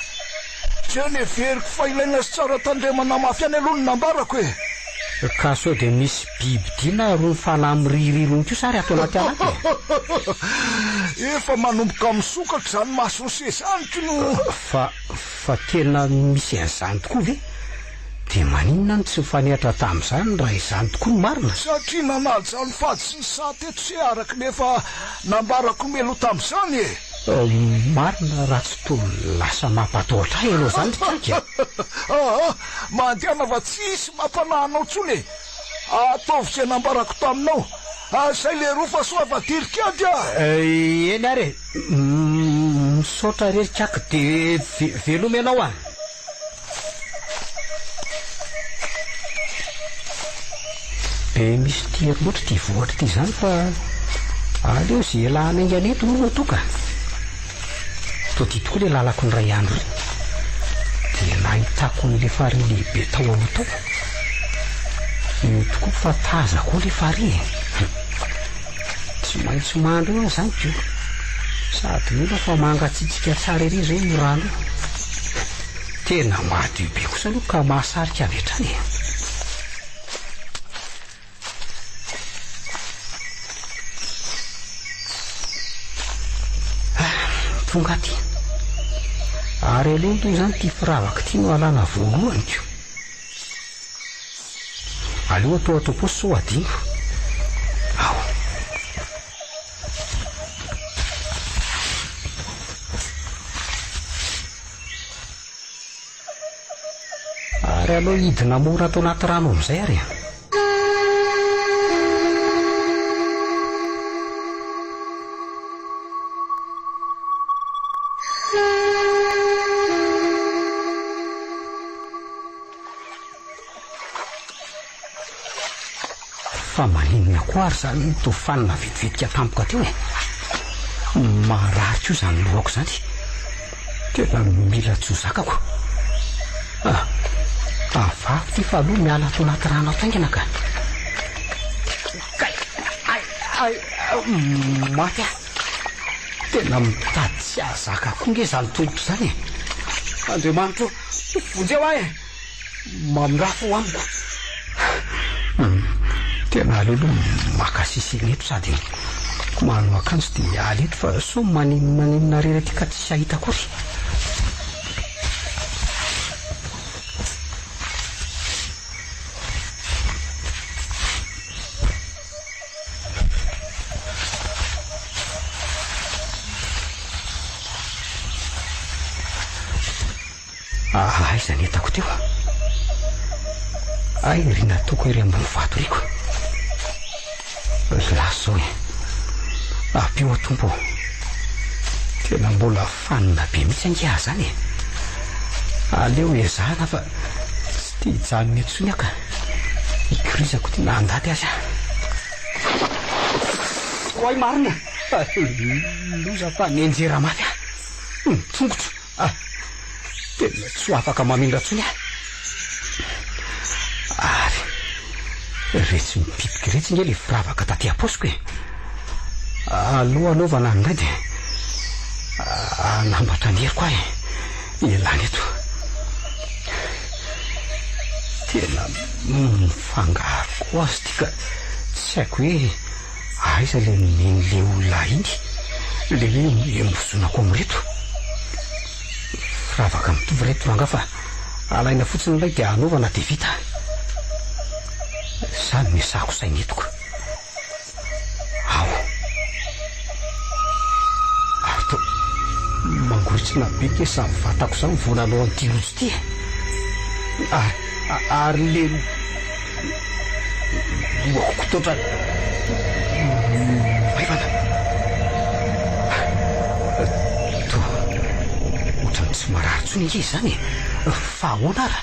Tsy neveriko fa ilaina sy tsara tandremana mafy ihany aloha ny nambarako e! Ka sao dia misy bibidia na irony fanahy miririry irony kosa ary ato anaty ala ato e? Efa manomboka misokatra izany mason'i se izany ko! Fa, fa tena misy an'izany tokoa ve? Dia maninona no tsy nifanehatra tamin'izany raha izany tokoa no marina? Satria nanaja ny fady sy ny saha teto se araka ny efa nambarako mialoha tamin'izany e! Marina raha tsy toa lasa mampatahotra ahy ianao izany ry Kaky a! Aa! Mandehana fa tsy hisy mampanahy anao intsony e! Ataovy izay nambarako taminao. Izay leroa fa soa fa dirik'ady a! Eny ary e! Misaotra re ry Kaky dia veloma ianao a! Be mistery loatra ity vohitra ity izany fa aleo izay ialahana haingana eto moa no atao ka. Toa ity tokoa ilay lalako indray andro iny. Dia nahitako an'ilay farihy lehibe tao aloha tao. Io tokoa fa tazako ao ilay farihy e. Tsy maintsy mandro eo aho izany ko. Sady mino aho fa mangatsiatsiaka tsara ery izao io rano io. Tena madio be kosa aloha ka mahasarika avy hatrany e. Ah, tonga aty. Ary aleo aloha izany ity firavaka ity no alana voalohany ko. Aleo atao ato am-paosy sao adino. Ao. Ary aleo hidina mora ato anaty rano amin'izay ary e. Fa maninona koa ary izany toa fanina vetivetika tampoka teo e? Marary koa izany lohako izany. Tena mila tsy ho zakako. Ah, avavy ity fa aloha miala ato anaty rano ato haingana ka. Kay, ay, ay, maty aho. Tena mitady tsy hahazaka koa nge izany tongotro izany e. Andriamanitro, vonjeo aho e. Mamindrafo ho amiko. Tena aleo aloha maka sisiny eto sady manao akanjo dia miala eto fa sao maninona rery aty ka tsisy hahita akory. Aiza ny entako teo? Hay ry nataoko ery ambony vato iriko. Lasa izao e. Ampio aho Tompo ô. Tena mbola fanina be mihitsy ange aho izany e. Aleo ezahana fa tsy te hijanona eto intsony aho ka. Ikirizako ity na handady aza. Oay marina! Loza fa nianjera mafy aho. Ny tongotro. Ah! Tena tsy ho afaka mamindra intsony aho. Ary iretsy mipipika iretsy nge le firavaka taty am-paosiko e. Aloha hanaovana any indray dia hanambatra ny heriko aho e. Ialana eto. Tena mifangaro koa azy ity ka tsy haiko hoe Aiza le nomen'le olona ahy iny? Le hoe mivozonako amin'ireto? Firavaka mitovy ireto rangaha fa alaina fotsiny ilay dia anaovana dia vita. Izany no iasako saina eto ka. Ao. Ary toa mangoritsina be nge izany vatako izany vao nanao an'ity rojo ity e. Ary, ary le Lohako kototra maivana. Toa ohatran'ny tsy marary intsony ange izany e. Fa ahoana ara?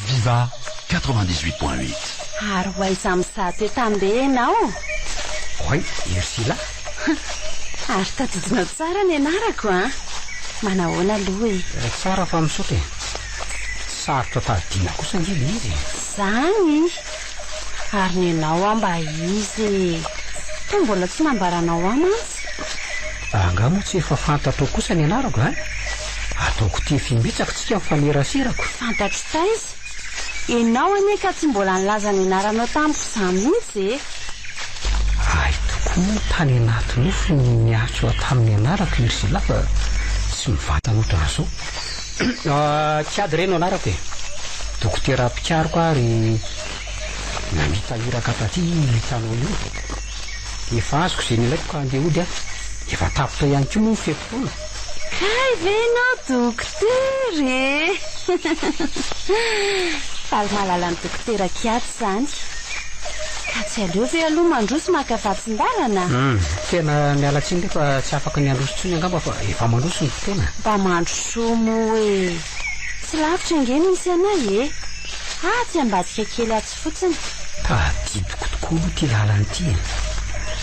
Viva 98.8. Ary ho aiza amin'izato etambe ianao? Oay, Ursula. Ary tadidinao tsara ny anarako an! Manahoana aloha e? Tsara fa misaotra e! Sarotra tadidiana kosa ange ilay izy e! Izany? Ary ny anao aho mba iza e? Toa mbola tsy nambaranao ahy mantsy. Angaha moa tsy efa fantatrao kosa ny anarako izany? Ataoko tefy imbetsaka tsika mifaneraserako. Fantatro taiza? Enao anie ka tsy mbola nilaza ny anaranao tamiko izany mihitsy e! Hay tokoa moa tany anaty nofy no niantso ahy tamin'ny anarako i Ursula fa tsy mivantana ohatran'izao. Kiady re no anarako e! Dokotera mpikaroka ary namita iraka taty io hitanao io. Efa azoko izay nilaiko ka andeha hody aho. Efa tapitra ihany koa moa ny fe-potoana. Kay ve ianao dokotera e! Faly mahalala ny dokotera Kiady izany. Ka tsy aleo ve aloha mandroso maka vatsin-dalana? Hum, tena miala tsiny re fa tsy afaka ny handroso intsony angamba fa efa mandroso ny fotoana. Mba mandrosoa moa e! Tsy lavitra ange ny misy anay e! Atsy ambadika kely atsy fotsiny. Tadidiko tokoa aloha ity lalana ity e!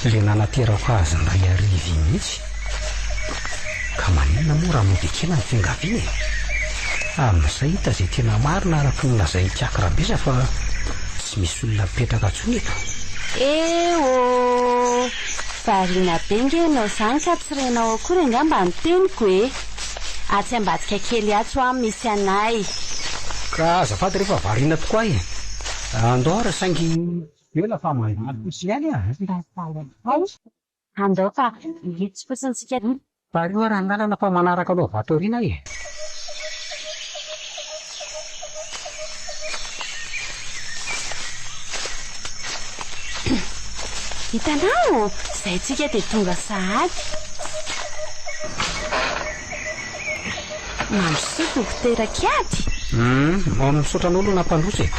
Ilay nanaterako azy indray hariva iny mihitsy. Ka maninona moa raha mody ekena ny fiangaviana e? Amin'izay hita izay tena marina araka ny lazain'i Kiaky Rabesa fa tsy misy olona mipetraka intsony eto. Eoo! Variana be nge ianao izany ka tsy renao akory angamba ny teniko e! Atsy ambadika kely atsy hoa misy anay. Ka azafady re fa variana tokoa aho e! Andao ary saingy ela fa mandalo fotsiny ihany aho. Andao fa hitsy fotsiny tsika. Tariho ary ny lalana fa manaraka anao avy ato aoriana aho e! Hitanao? Izay tsika dia tonga sahady. Mandrosoa Dokotera Kiady. Hum, misaotra anao aloha nampandroso e.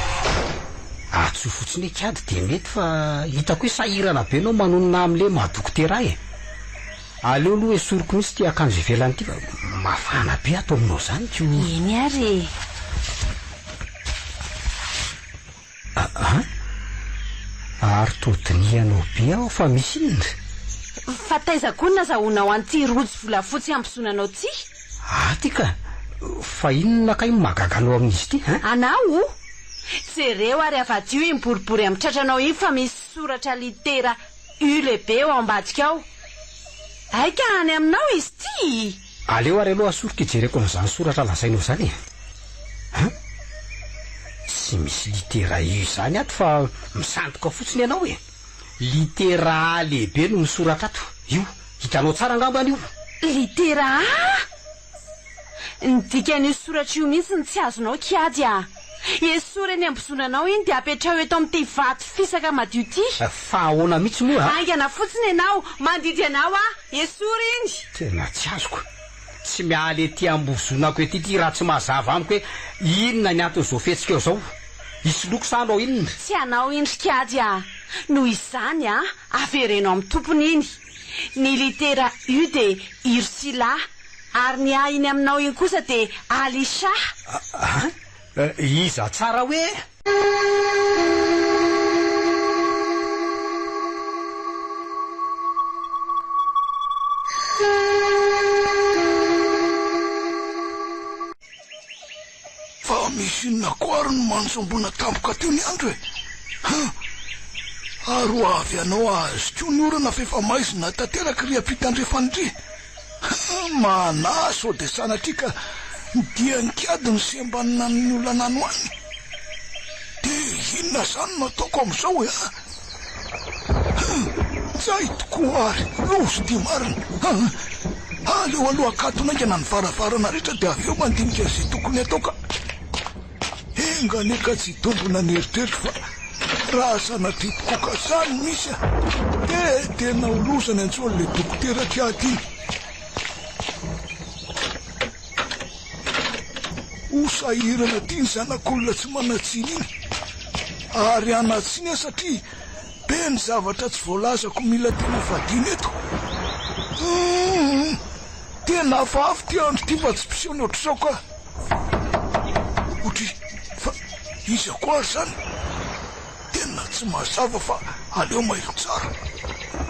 Antsoy fotsiny hoe Kiady dia mety fa hitako hoe sahirana be ianao manonona amin'ilay maha dokotera ahy e. Aleo aloha esoriko mihitsy ity akanjo ivelany ity fa mafana be ato aminao izany ko. Eny ary e. Aa! Ary toa dinihanao be aho fa misy inona? Fa taiza koa no nazahoanao an'ity rojo volafotsy hampizonanao ity? Aty ka! Fa inona kay no mahagaga anao amin'izy ity hein? Anao? Jereo ary avadiho iny boribory amin'ny tratranao iny fa misy soratra litera U lehibe ao ambadika ao. Hay ka any aminao izy ity! Aleo ary aloha asoriko hijereko an'izany soratra lazainao izany e! Hein? Tsy misy litera U izany ato fa misandoka fotsiny ianao e! Litera A lehibe no misoratra ato. Io, hitanao tsara angambany io. Litera A? Ny dikan'io soratra io mihitsy no tsy azonao Kiady a! Esory eny ambozonanao iny dia apetraho eto amin'ity vato fisaka madio ity. Fa ahoana mihitsy moa a? Haingana fotsiny ianao, mandidy anao aho, esory iny! Tena tsy azoko. Tsy miala ety ambozonako ety ity raha tsy mazava amiko hoe inona ny anton'izao fihetsikao izao. Hisy loko sa hanao inona? Tsy hanao iny ry Kiady a! Noho izany a, avereno amin'ny tompony iny. Ny litera U dia Ursula. Ary ny ahy iny aminao iny kosa dia Alisha. An? Iza tsara hoe? Fa misy inona koa ary no manjombona tampoka teo ny andro e? Hum! Ary ho avy hanao azy koa ny orana f'efa maizina tanteraka ry ampitandrefana ry. Hum! Manahy sao dia sanatria ka ny dian-kiady no sembanina amin'ny olana any ho any. Dia inona izany no ataoko amin'izao e? Hum! Tsy hay tokoa ary, loza ity marina. Hum! Aleo aloha akatona haingana ny varavarana rehetra dia avy eo mandinika izay tokony hatao ka. Enga anie ka tsy hitombina ny eritreritro fa raha sanatria tokoa ka izany no misy a! Dia tena ho loza ny antsoin'ilay dokotera kiady iny. Ho sahirana aty ny zanak'olona tsy manan-tsiny iny. Ary hanan-tsiny aho satria be ny zavatra tsy voalazako mila tena fadiana eto. Humm! Tena hafahafa ity andro ity fa tsy mpiseho ny ohatr'izao ka. Otri, fa iza koa ary izany? Tena tsy mazava fa aleo mailo tsara.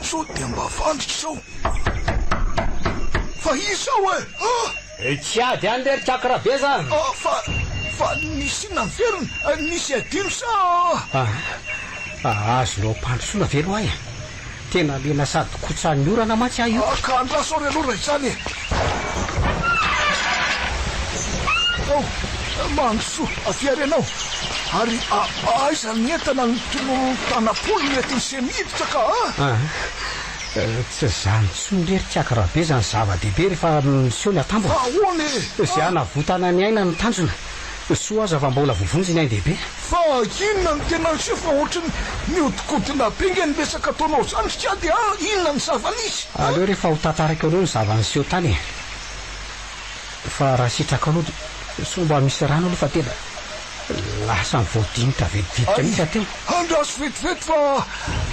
Sao dia mba fandrika izao. Fa iza aho e? Ah! Tsy ady any re ry Kaky Rabeza a! Ah, fa, fa nisy inona niverina? Nisy adino sa? Ah, azonao ampandrosoana ve aloha ahy e? Tena lena sady kotsan'ny orana mantsy aho io. Ah, ka andraso ary aloha raha izany e! Ao, mandrosoa, avia ary ianao. Ary aiza ny entana ny tanam-polo nentin'i Semiditra ka a? Ah, tsy izany intsony re ry Kiaka Rabeza ny zava-dehibe rehefa miseho ny atambo. Fa ahoana e? Izay hanavotana ny aina no tanjona. Soa aza fa mbola voavonjy ny ain-dehibe. Fa inona no tena niseho fa ohatry ny mihodinkodina be nge ny resaka ataonao zany ry kiady a! Inona ny zava-nisy a? Aleo re fa ho tantaraiko anao ny zava-niseho tany e! Fa raha sitrakao aloha dia sao mba misy rano aloha fa tena lasa voadinika vetivety mihitsy aho teo. Andraso vetivety fa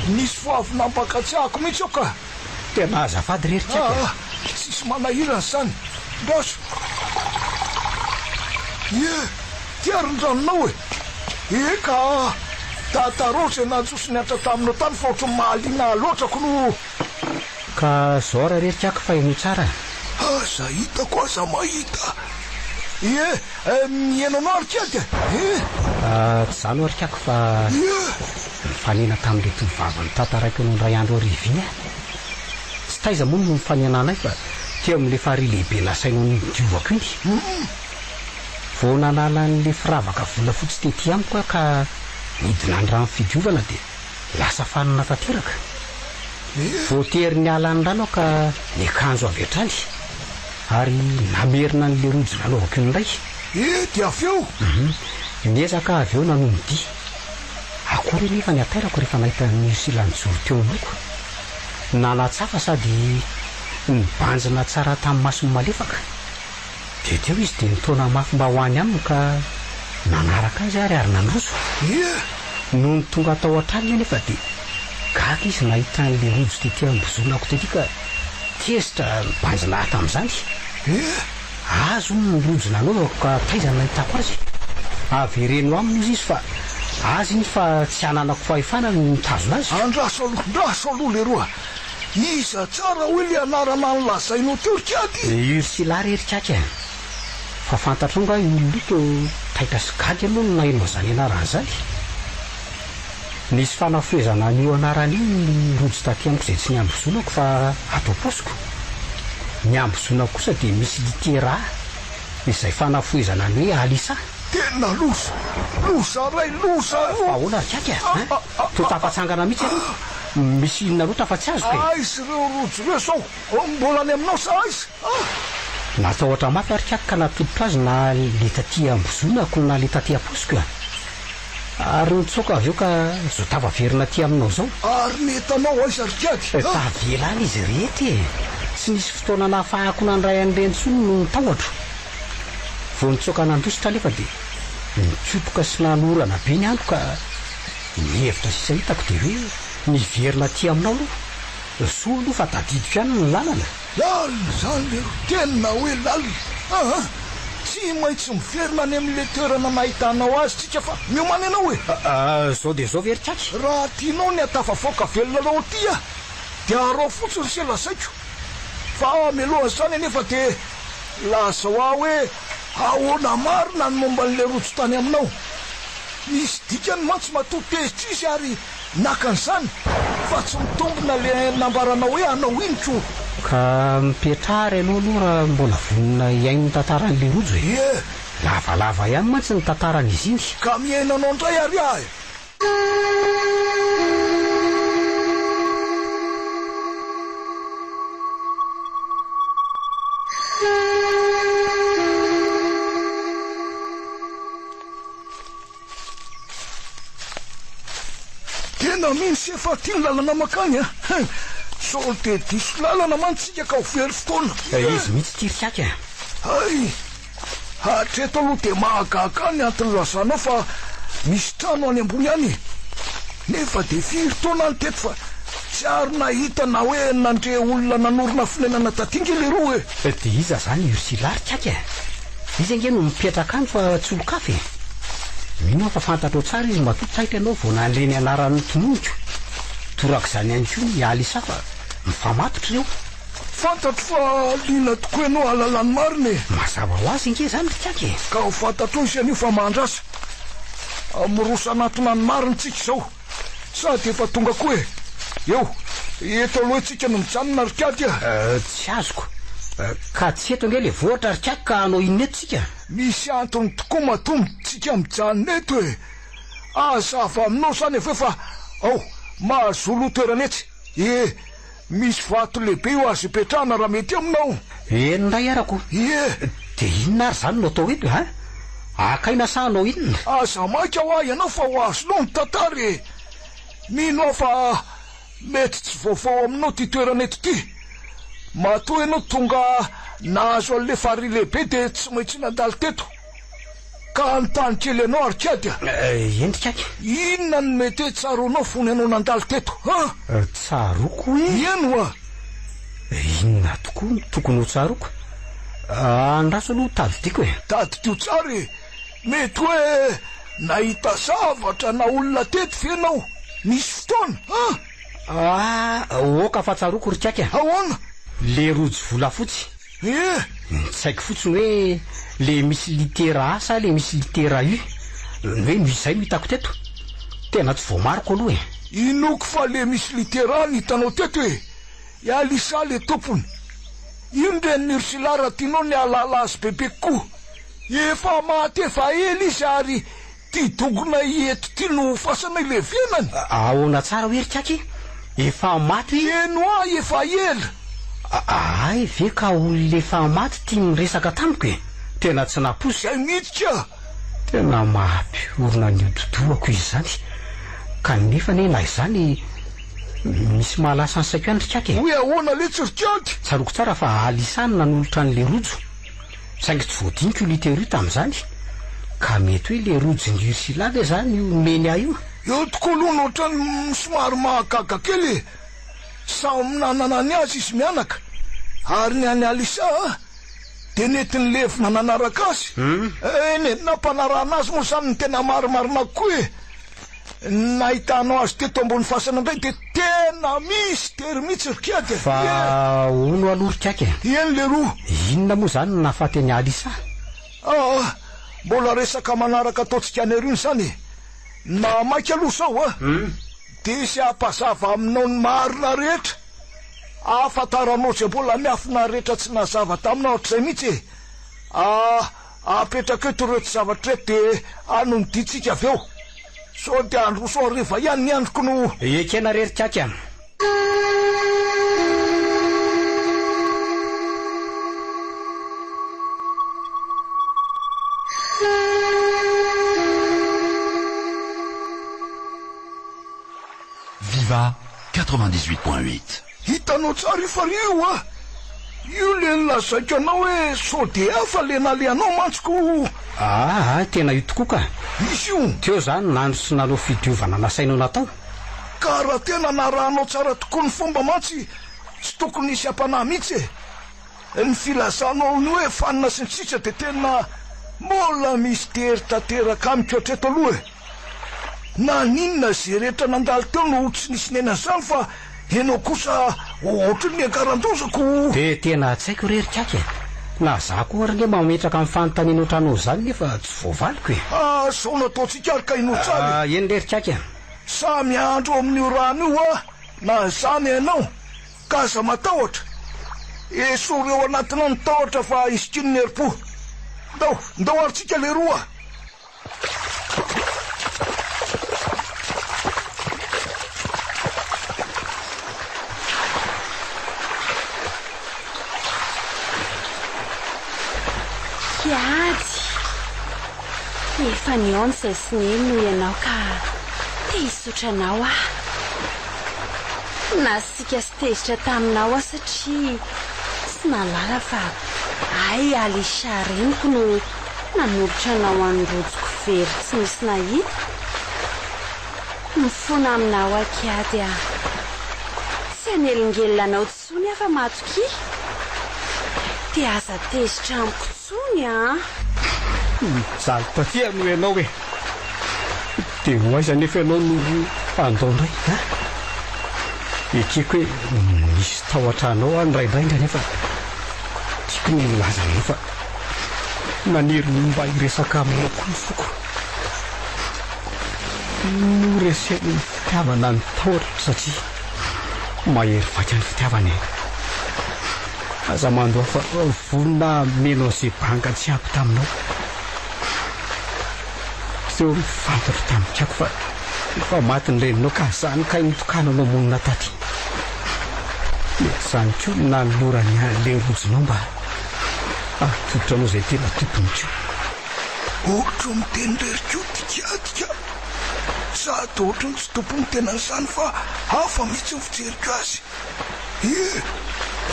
nisy vao avy nampakantsiahako mihitsy aho ka! Tena azafady re ry Kiaka a! Aa, tsisy manahirana izany. Andraso. Ie, ty ary ny ranonao e! Eka a! Tantarao izay nanjo sy nihatra taminao tany fa ohatran'ny mahaliana ahy loatra k'no. Ka zao ary re ry Kiaka fa henoy tsara a! Aza hitako aza mahita. Ie, mihaino anao ry Kiaka e! Tsy izany ho'a ry Kiaka fa. Ie! Nifanena tamin'ilay tovovavy notantaraiko anao indray andro hariva iny aho. Tsy taiza moa no nifanenanay fa teo amin'ilay farihy lehibe nasainao nidiovako iny. Vao nanala an'ilay firavaka volafotsy tety amiko aho ka nidina ny rano fidiovana dia lasa fanina tanteraka. Voatery niala ny rano aho ka niakanjo avy hatrany ary namerina an'ilay rojo nanaovako iny indray. Eh, dia avy eo? Niezaka aho avy eo nanohy ny dia. Akory anefa ny hatairako rehefa nahita an'i Ursula nijoro teo anoloako. Nanatsafa sady nibanjina tsara tamin'ny masony malefaka. Dia teo izy dia nitaona mafy mba ho any aminy ka nanaraka azy ary ary nandroso. Ie! Nony tonga tao an-tranony anefa dia gaga izy nahita an'ilay rojo tety am-bozonako tety ka tezitra nibanjina ahy tamin'izany. Ie! Azy hono ny rojo nanaovako ka taiza no nahitako azy? Avereno aminy hozy izy fa azy iny fa tsy ananako fahefana ny mitazona azy. Andraso aloha, andraso aloha leroa. Iza tsara hoy le anarana nolazainao teo ry kiady? Ursula re ry kiaky a! Fa fantatrao nga io olona io toa taitra sy gaga ianao no naheno an'izany anarana izany? Nisy fanafohezana an'io anarana io ny rojo taty amiko izay tsy niambozonako fa ato am-paosiko. Ny ambozonako kosa dia misy litera A izay fanafohezana ny hoe Alisa. Tena loza! Loza ray loza ro! Fa ahoana ry kiaky a? Hein? Toa tafatsangana mihitsy ianao? Misy inona loatra fa tsy azoko e? Aiza ireo rojo ireo izao? Mbola any aminao sa aiza? Ah! Natahotra mafy ary kiaky ka natolotro azy na le taty ambozonako na le taty am-paosiko a! Ary nitsoaka avy eo ka zao tafaverina aty aminao zao. Ary ny entanao aiza ry kiaky a? Tavela any izy rehetra e! Tsy nisy fotoana nahafahako nandray an'ireny intsony noho ny tahotro. Vao nitsoaka nandositra anefa dia nikopoka sy nanorana be ny andro ka ny hevitra sisa hitako dia hoe niverina aty aminao aloha. Soa aloha fa tadidiko ihany ny lalana. Lalina izany leroa, tena hoe lalina aa! Tsy maintsy miverina any amin'ilay toerana nahitanao azy tsika fa miomàna ianao e! Zao dia zao ve ry Kaky? Raha tianao ny hahatafavoaka velona anao aty aho dia araho fotsiny se lazaiko. Fa mialohan'izany anefa dia lazao ahy hoe ahoana marina ny momba an'ilay rojo tany aminao? Misy dikany mantsy matoa tezitra izy ary Naka an'izany fa tsy mitombina le nambaranao hoe hanao iny ko. Ka mipetraha ary ianao aloha raha mbola vonona hihaino ny tantaran'i Lerojo e! Ie! Lavalava ihany mantsy ny tantaran'izy iny. Ka mihaino anao indray ary aho e! Tena mino sy efa aty ny lalana makany a! Sao dia diso lalana mantsy tsika ka ho very fotoana. Izy mihitsy ity ry Kiaka a! Hay! Hatreto aloha dia mahagaga ahy ny antony ilazanao fa misy trano any ambony any e! Nefa dia firy taona aho teto fa tsy ary nahita na hoe nandre olona nanorina fonenana taty nge leroa e! Dia iza izany Ursula ry Kiaka a? Izy ange no mipetraka any fa tsy olon-kafa e! Mino aho fa fantatrao tsara izy matoa taitra ianao vao nandre ny anarany notononiko. Torak'izany ihany koa ny Alisa fa mifamatotra ireo. Fantatro fa liana tokoa ianao hahalala ny marina e! Mazava ho azy ange izany ry Kiaka e! Ka ho fantatrao izy anio fa mahandrasa. Miroso hanatona ny marina tsika izao. Sady efa tonga koa e! Eo, eto aloha tsika no mijanona ry Kiaky a! Tsy azoko. Ka tsy eto ange le vohitra ry Kiaky ka hanao inona eto tsika? Misy antony tokoa matoa tsika mijanona eto e! Hazava aminao izany avy eo fa ao, mahazoa aloha toerana etsy e! Misy vato lehibe io azo ipetrahana raha mety aminao. Eny indray arako. Ie. Dia inona ary izany no atao eto e? Haka aina sa hanao inona? Aza maika hoa ianao fa ho azonao ny tantara e! Mino aho fa mety tsy vaovao aminao ity toerana eto ity. Matoa ianao tonga nahazo an'ilay farihy lehibe dia tsy maintsy nandalo teto. Ka hanontany kely anao ary kiady a! Eny ry Inona no mety hoe tsaroanao fony ianao nandalo teto an? Tsaroako hoe? Eny ho'a! Inona tokoa no tokony ho tsaroako? Andraso aloha tadidiako e! Tadidio tsara e! Mety hoe nahita zavatra na olona teto ve ianao nisy fotoana an? Ah! Oka fa tsaroako ry Kiaka a! Ahoana? Le rojo volafotsy. Eh! Ny tsy haiko fotsiny hoe le misy litera A sa le misy litera U? Ny hoe misy izay no hitako teto. Tena tsy voamariko aloha e! Inoako fa le misy litera A no hitanao teto e! I Alisa le tompony. Io ny renin'i Ursula raha tianao ny hahalala azy bebe kokoa. Efa maty efa ela izy ary Ty dongona eto ty no fasana ilevenany. Ahoana tsara hoe ry Kaky? Efa maty hoe? Eny hoa efa ela. Hay ve ka olona efa maty ty miresaka tamiko e? Tena tsy nampoiziko. Zay mihitsy ka! Tena mahapiorina ny hodi-dohako izy izany. Kanefa anie na izany misy mahalasa ny saiko ihany ry Kiaka e! Hoe ahoana letsy ry Kiaka? Tsaroako tsara fa Alisa no nanolotra an'ilay rojo, saingy tsy voadiniko io litera io tamin'izany. Ka mety hoe ilay rojon'i Ursula ve izany io nomeny ahy io? Eo tokoa aloha no ohatran'ny somary mahagaga kely e! Samy nanana ny azy izy mianaka, ary ny an'i Alisa dia nety nilevina nanaraka azy. Eny e, nampanarahana azy moa izany no tena marimarina kokoa e! Ny nahitanao azy teto ambony fasana indray dia tena mistery mihitsy ry kiady e! Fa hono aloha ry kiaka e! Eny leroa! Inona moa izany no nahafaty an'i Alisa? Aa! Mbola resaka manaraka ataontsika any aoriana izany e! Ny mahamaika aloha izao a! Dia izay hampazava aminao ny marina rehetra, hahafantaranao izay mbola miafina rehetra tsy nazava taminao hatrizay mihitsy e! Aa! Apetrako eto ireto zavatra ireto dia hanonodintsika avy eo. Sao dia handroso hariva ihany ny androko no. Ekena re ry Kiaka a! Viva 98.8. Hitanao tsara io farihy io a! Io le nolazaiko anao hoe sao de hafa le nalehanao mantsy ko! Aa tena io tokoa ka! Izy io! Teo za no nandro sy nanao fidiovana nasainao natao. Ka raha tena narahanao tsara tokoa ny fomba mantsy tsy tokony hisy hampanahy mihitsy e! Ny filazanao ny hoe fanina sy ny sisa dia tena mbola mistery tanteraka amiko hatreto aloha e! Naninona izay rehetra nandalo teo no tsy nisy niaina an'izany fa ianao kosa ohatry ny niankaran-doza ko! Dia tena tsy haiko re ry Kiaka e! Na za koa ary nge mametraka ny fanontaniana ohatranao izany nefa tsy voavaliko e! Ah, zao no ataontsika ary ka inoa tsara e! Eny re ry Kiaka e! Samy hahandro amin'io rano io aho na za na ianao Ka aza matahotra. Esory ao anatinao ny tahotra fa isikino ny herim-po. Ndao, ndao ary tsika leroa a! Kiady! Efa nihaona izay sy Neny noho ianao ka te hisaotra anao aho. Nasiaka sy tezitra taminao aho satria tsy nahalala fa hay Alisha reniko no nanolotra anao an'i Rojoko very tsy nisy nahita. Mifona aminao aho Kiady a! Tsy hanelingelina anao intsony aho fa matokia. Dia aza tezitra amiko intsony an! Mijaly taty aloha ianao e! Dia ho aiza anefa ianao no handao indray an? Ekeko hoe misy tahotra anao aho indraindray kanefa tiako ny hilaza aminao fa naniry ny mba hiresaka aminao koa ny foko. Noresen'ny fitiavana ny tahotra satria mahery vaika ny fitiavana e! Aza mandoa fa vonona hameno an'izay banga tsy ampy taminao. Teo no fantatro tamin-kako fa efa maty ny reninao ka zany kay nitokananao monina taty. Mety zany koa no nanolorany an'ilay rojonao mba hahatolotra anao izay tena tompony koa. Ohatry ny miteny irery koa ty kiadika. Sady ohatry ny tsy tompon'ny tenany izany fa hafa mihitsy ny fijeriko azy. Ie,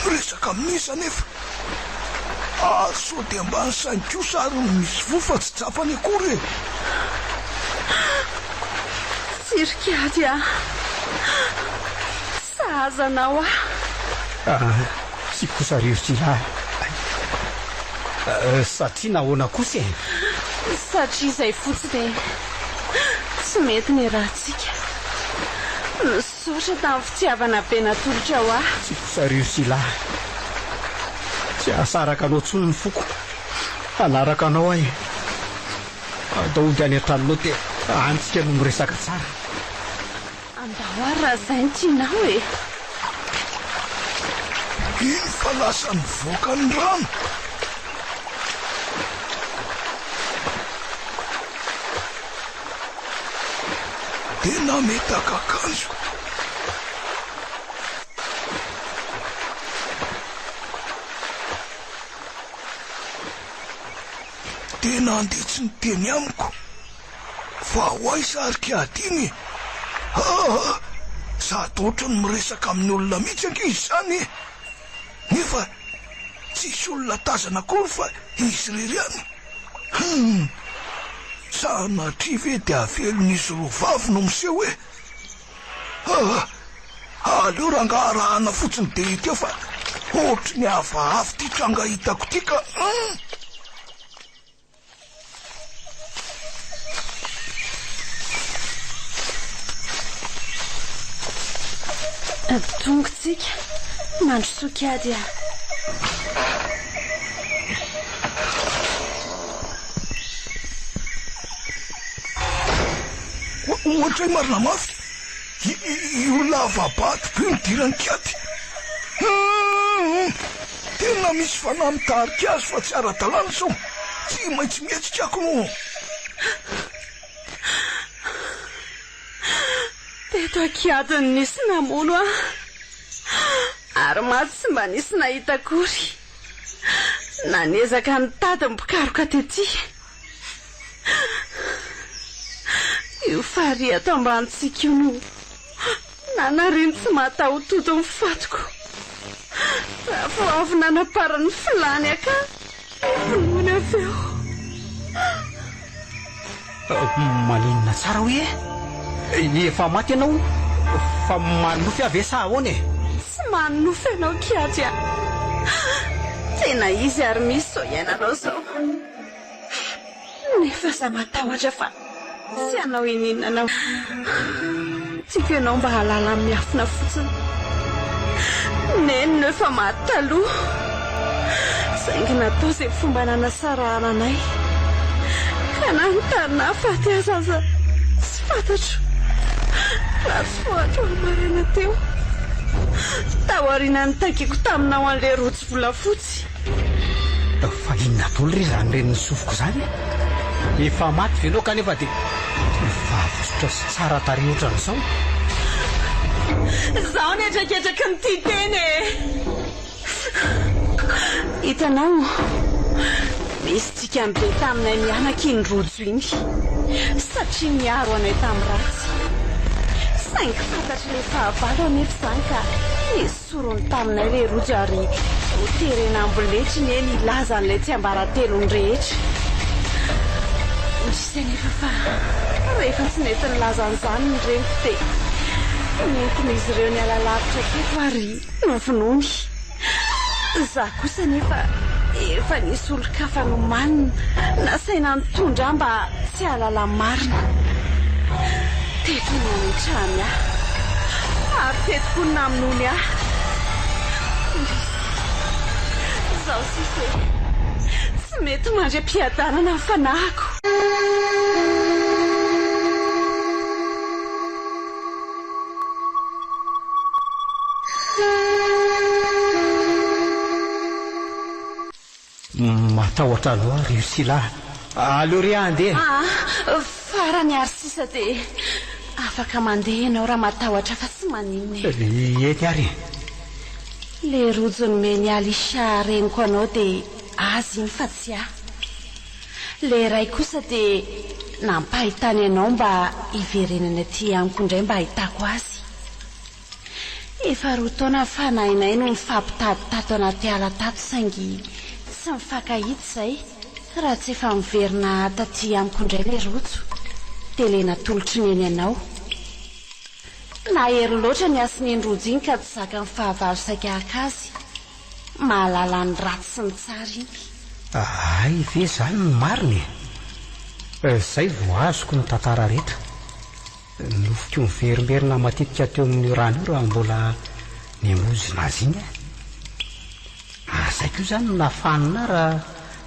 miresaka amin'iza anefa? Ary sao dia mba ny sainy kosa ary no misy voa fa tsy tsapany akory e! Tsirikiady a! Sahaza anao aho. Ah, tsy kosa ry Ursula a! Satria nahoana kosa e? Satria izay fotsiny e! Tsy mety ny ratsika. Misaotra tamin'ny fitiavana be natolotrao ahy. Tsy kosa ry Ursula a! Tsy hahasaraka anao intsony ny foko. Hanaraka anao aho e! Andao hody any an-tranonao dia any tsika no miresaka tsara. Andao ary raha izay no tianao e! Iny fa lasa nivoaka ny rano. Dia nametaka akanjo. Dia nandeha tsy niteny amiko. Fa ho aiza ary kiady iny e? Ah! Sady ohatran'ny miresaka amin'ny olona mihitsy ange izy izany e! Nefa tsisy olona tazana akory fa izy irery ihany. Hum! Sanatria ve dia avelon'izy roa vavy no miseho e! Ah! Aleo rangaha arahana fotsiny dia hita eo fa ohatry ny hafahafa ity tranga hitako ity ka! Hum! Tonga tsika. Mandrosoa kiady a. Ohatray marina mafy. Io lava-bato be nidiran'i kiady. Hum! Tena misy fanahy mitarika azy fa tsy ara-dalàna izao. Tsy maintsy mihetsika ako no. Teto ankiady no nisy namono ahy. Ary maty tsy mba nisy nahita akory. Nanezaka nitady ny mpikaroka tety. Io farihy ato ambanintsika io no nanariany tsy mahataho-tody ny fatiko. Raha vao avy nanamparany ny filàny aka novonoiny avy eo. Maninona tsara hoe e? Efa maty ianao fa manonofy aho ve sa ahoana e? Tsy manonofy ianao Kiady a! Tena izy ary misy izao iainanao izao. Nefa aza matahotra fa tsy hanao ininona anao. Tiako ianao mba hahalala ny miafina fotsiny. Neny no efa maty taloha. Saingy natao izay fomba nanasarahana anay. Ka na ny tany nahafaty azy aza tsy fantatro. Raha tsy vao androany maraina teo. Taorian'ny nitakiako taminao an'ilay rojo volafotsy. Fa inona daholo re izany ren'ny sofiko izany e? Efa maty ve ianao kanefa dia vavotsotra sy tsara tarehy ohatran'izao? Izaho nihetraketraky ny tia tena e! Hitanao, nisy dikany be taminay mianaka iny rojo iny, satria niaro anay tamin'ny ratsy. Saingy fantatr'ilay fahavalo anefa izany ka Nesoriny taminay ilay rojo ary noterena amboletra anie ny hilaza an'ilay tsiambaratelony rehetra. Indrisy anefa fa rehefa tsy nety nilaza an'izany ny reniko dia nentin'izy ireo niala lavitra teto ary novonoiny. Izaho kosa anefa efa nisy olon-kafa nomanina nasaina nitondra ahy mba tsy hahalala ny marina. Teto no nametrahany ahy ary teto koa no namonoany ahy. Indrisy, izao sisa e! Tsy mety mandry am-piadanana ny fanahiko. Matahotra anao aho ry Ursula a. Aleo re aho handeha. Aa, farany ary sisa dia afaka mandeha ianao raha matahotra fa tsy maninona e. Eny ary e. Ilay rojo nomen'i Alisha reniko anao dia azy iny fa tsy ahy. Ilay iray kosa dia nampahitany anao mba hiverenany aty amiko indray mba hahitako azy. Efa roa taona ny fanahinay no nifampitady tato anaty ala tato saingy tsy nifankahita izay raha tsy efa niverina taty amiko indray ilay rojo dia ilay natolotry Neny anao. Nahery loatra ny hasin'iny rojo iny ka tsy zakan'ny fahavalo saika haka azy. Mahalala ny ratsy sy ny tsara iny. Hay ve izany no marina e! Izay vao azoko ny tantara rehetra. Nofiko miverimberina matetika teo amin'io rano io raha mbola niambozona azy iny aho. Ary izay koa izany no nahafanina ahy raha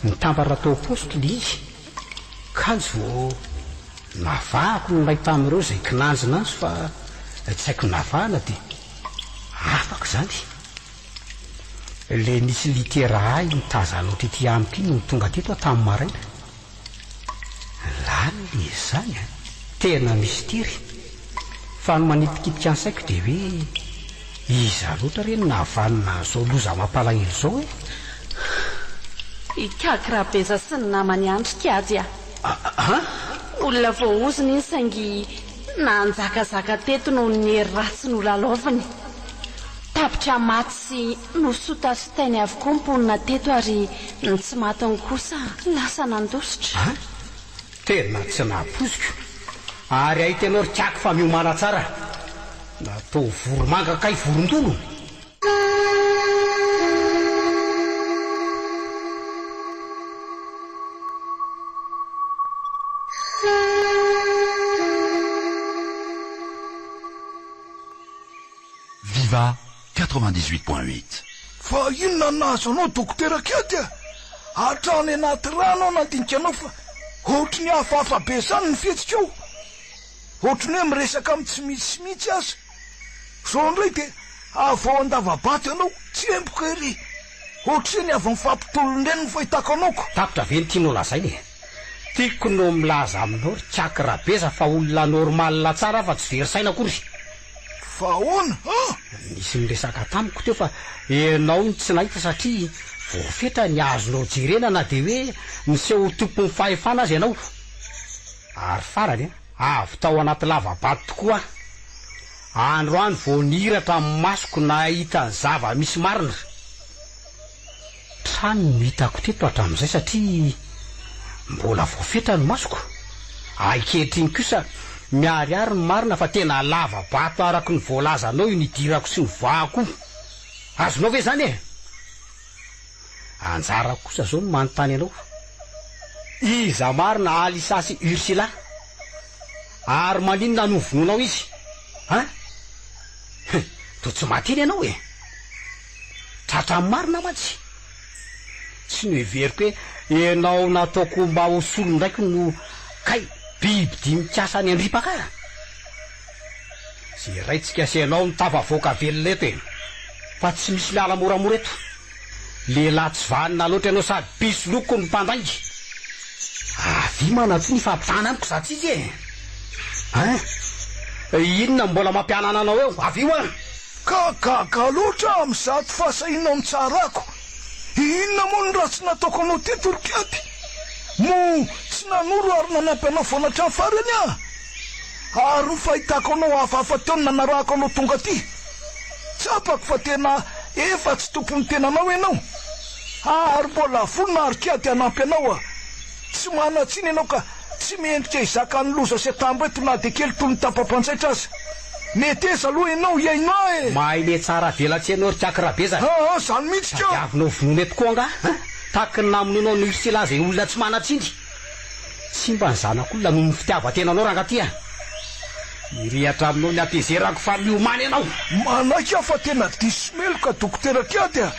nitambatra tao am-paosiko ilay izy. Kanjo vao navahako ny iray tamin'ireo izay kinanjinanjo fa tsy haiko navahana dia afaka izany. Ilay nisy litera ahy nitazanao tety amiko iny no tonga teto aho tamin'ny maraina. Lalina izy izany an! Tena mistery! Fa ny manitikitika ny saiko dia hoe iza loatra re no nahavanona an'izao loza mampalahelo izao e? Ikaky Rabeza sy ny namany ihany ry Kiady a! Olona voaozona iny saingy. Nanjakazaka teto noho ny hery ratsy nolalaoviny. Tapitra maty sy nosotasotainy avokoa ny mponina teto ary ny tsy matiny kosa lasa nandositra. An? Tena tsy nampoiziko. Ary ahita ianao ry Kiaky fa miomàna tsara. Natao voromanga kay vorondolo. Viva 98.8. Fa inona no nahazo anao dokotera Kiady a? Hatrany anaty rano aho nandinika anao fa ohatry ny hafahafa be izany ny fihetsikao. Ohatry ny hoe miresaka amin'ny tsy misy mihitsy aza. Izao indray dia avy ao an-dava-bato ianao, tsemboka ery. Ohatry ny avy mifampitolona ireny ny fahitako anao ko. Tapitra ve ny tianao lazaina e? Tiako no milaza aminao ry Tsaky Rabeza fa olona normal tsara aho fa tsy very saina akory. Fa ahoana an? Nisy niresaka tamiko teo fa ianao no tsy nahita satria voafetra ny azonao jerena na dia hoe miseho ho tompon'ny fahefana aza ianao. Ary farany an, avy tao anaty lava-bato tokoa aho. Androany vao nihiratra ny masoko nahita ny zava-misy marina. Trano no hitako teto hatramin'izay satria mbola voafetra ny masoko. Ankehitriny kosa miharihary ny marina fa tena lava-bato araka ny voalazanao io nidirako sy nivoahako io. Azonao ve izany e? Anjarako kosa izao no manontany anao. Iza marina Alisa sy Ursula? Ary maninona no vonoinao izy? An? Toa tsy maty iny ianao e! Tratran'ny marina mantsy. Tsy noheveriko hoe ianao nataoko mba ho solon-draiko no kay biby dia mikasa ny handripaka ahy. Izay raintsika sy ianao no tafavoaka velona eto e! Fa tsy misy miala moramora eto. Lehilahy tsy vanona loatra ianao sady mpisoloky no mpandainga. Avia manatsoa ny fampitahana amiko za tsisy e! Hein? Inona no mbola mampianana anao eo? Avia hoa! Ka gaga loatra aho amin'izato fahasahianao mitsara ako. Inona moa no ratsy nataoko anao teto ry Kiaty? Moa tsy nanoro ary nanampy anao foana hatramin'ny farany aho? Ary ny fahitako anao hafahafa teo no nanarahako anao tonga aty. Tsapako fa tena efa tsy tompon'ny tenanao ianao. Ary mbola vonona ary kiady hanampy anao aho. Tsy manan-tsiny ianao ka tsy mendrika hizaka ny loza sy atambo eto na dia kely toy ny tapa-panjaitra aza. Meteza aloha ianao hihaino ahy e! Mahay mihatsara velatsihy ianao ry Kiaky Rabeza. Aa, izany mihitsy ka! Tadiavinao vonoina eto koa angaha? Hein? Tahaky ny namonoanao an'i Ursula izay olona tsy manan-tsiny. Simba ny zanak'olona noho ny fitiavan-tenanao rangahy ty a! Mirehatra aminao ny hatezerako fa miomàna ianao! Manaiky aho fa tena diso meloka Dokotera Kiady a!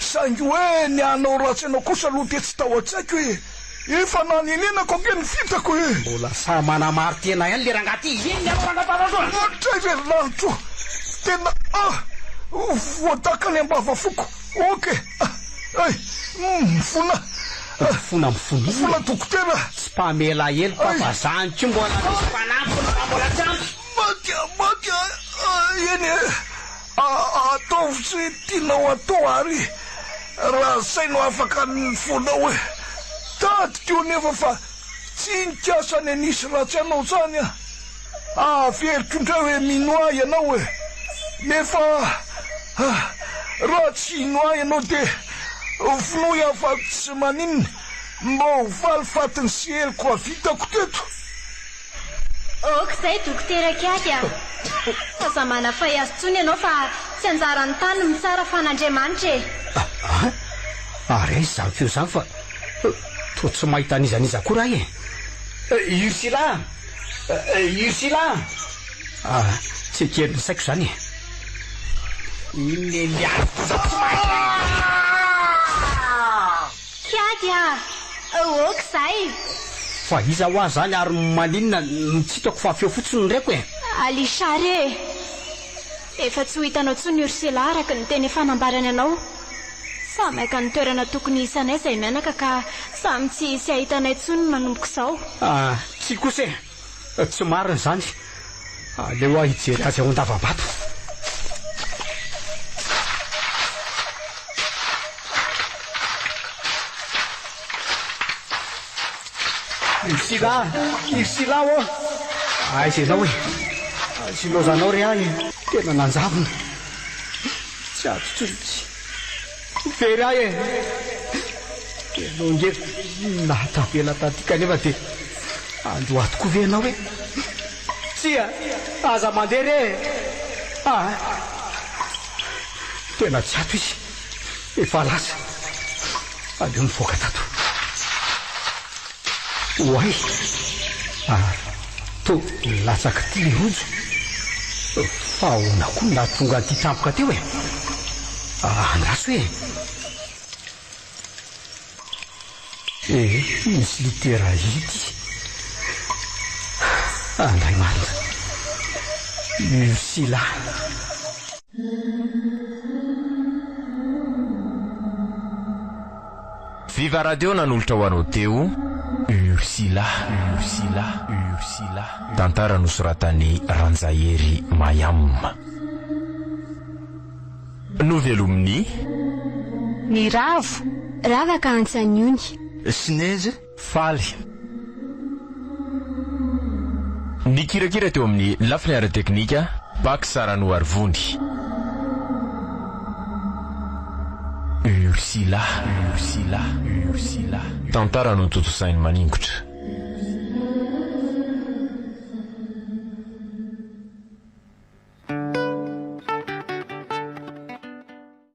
Saingy hoe ny hanao ratsy anao kosa aloha dia tsy tao an-tsaiko e! Efa nanenenako ange ny vitako e! Mbola sahy manamari-tena ihany le rangahy ty! Inona ianao rangahy Parandro a! Ohatray ve ry lanitro! Tena ah! Voadaka ny ambavafoko! Ok! Ay! Mifona! Mifona mifona inona e? Mifona dokotera! Tsy mpamela heloka fa zany koa mbola misy mpanampy fa mbola tsy ampy! Maty ah! Maty ah! Eny e! Ataovy izay tianao atao ary raha zay no afaka ny fonao e! Tadiko nefa fa tsy nikasa ny hanisy ratsy anao zany aho! Averiko indray hoe mino ahy ianao e! Nefa raha tsy hino ahy ianao dia vonoy aho fa tsy maninona, mba ho valifatiny sy heloka vitako teto. Ok izay Dokotera Kiaky a! Aza manafay azy intsony ianao fa tsy anjaran'ny tany ny mitsara fa an'Andriamanitra e! Aa! Ary aiza izany feo izany fa toa tsy mahita an'iza n'iza akory aho e! Ursula! Ursula! Ah, tsy eken'ny saiko izany e! Inona e miady kosa tsy mahita! Kiady a! Ok izay! Fa iza hoa izany ary maninona no tsy hitako fa feo fotsiny no reko e! Alisha re e! Efa tsy ho hitanao intsony Ursula araka ny teny efa nambarany anao. Samy haka ny toerana tokony hisy anay izay mianaka ka samy tsy hisy hahita anay intsony manomboka izao. Ah, tsia kosa e! Tsy marina izany. Aleo aho hijery azy ao an-dava-bato. Ursula! Ursula ô! Aiza ianao e? Aiza ilaozanao ry ahy e? Tena nanjavona. Tsy ato intsony izy. Very ahy e! Ianao ange nahatavela taty kanefa dia handoa tokoa ve ianao e? Tsia! Aza mandeha re e! Ah! Tena tsy ato izy. Efa lasa. Aleo mivoaka tato. Oay! Ary toa latsak'ity le rojo. Fa ahoana koa no nahatonga an'ity tampoka teo e? Andraso e! Ee, misy litera I ity. Andray marina. Ursula. Viva Radio nanolotra ho anao teo Ursula, Ursula, Ursula. Tantara nosoratan'i Ranjahery Mayam. Novelomin'i. Ny ravo. Ravaka Antsaniony. Sinezy. Faly. Nikirakira teo amin'ny lafiny ara-teknika, Pax Ranoarivony. Ursula, Ursula, Ursula. Tantara notontosain'i Maningotra.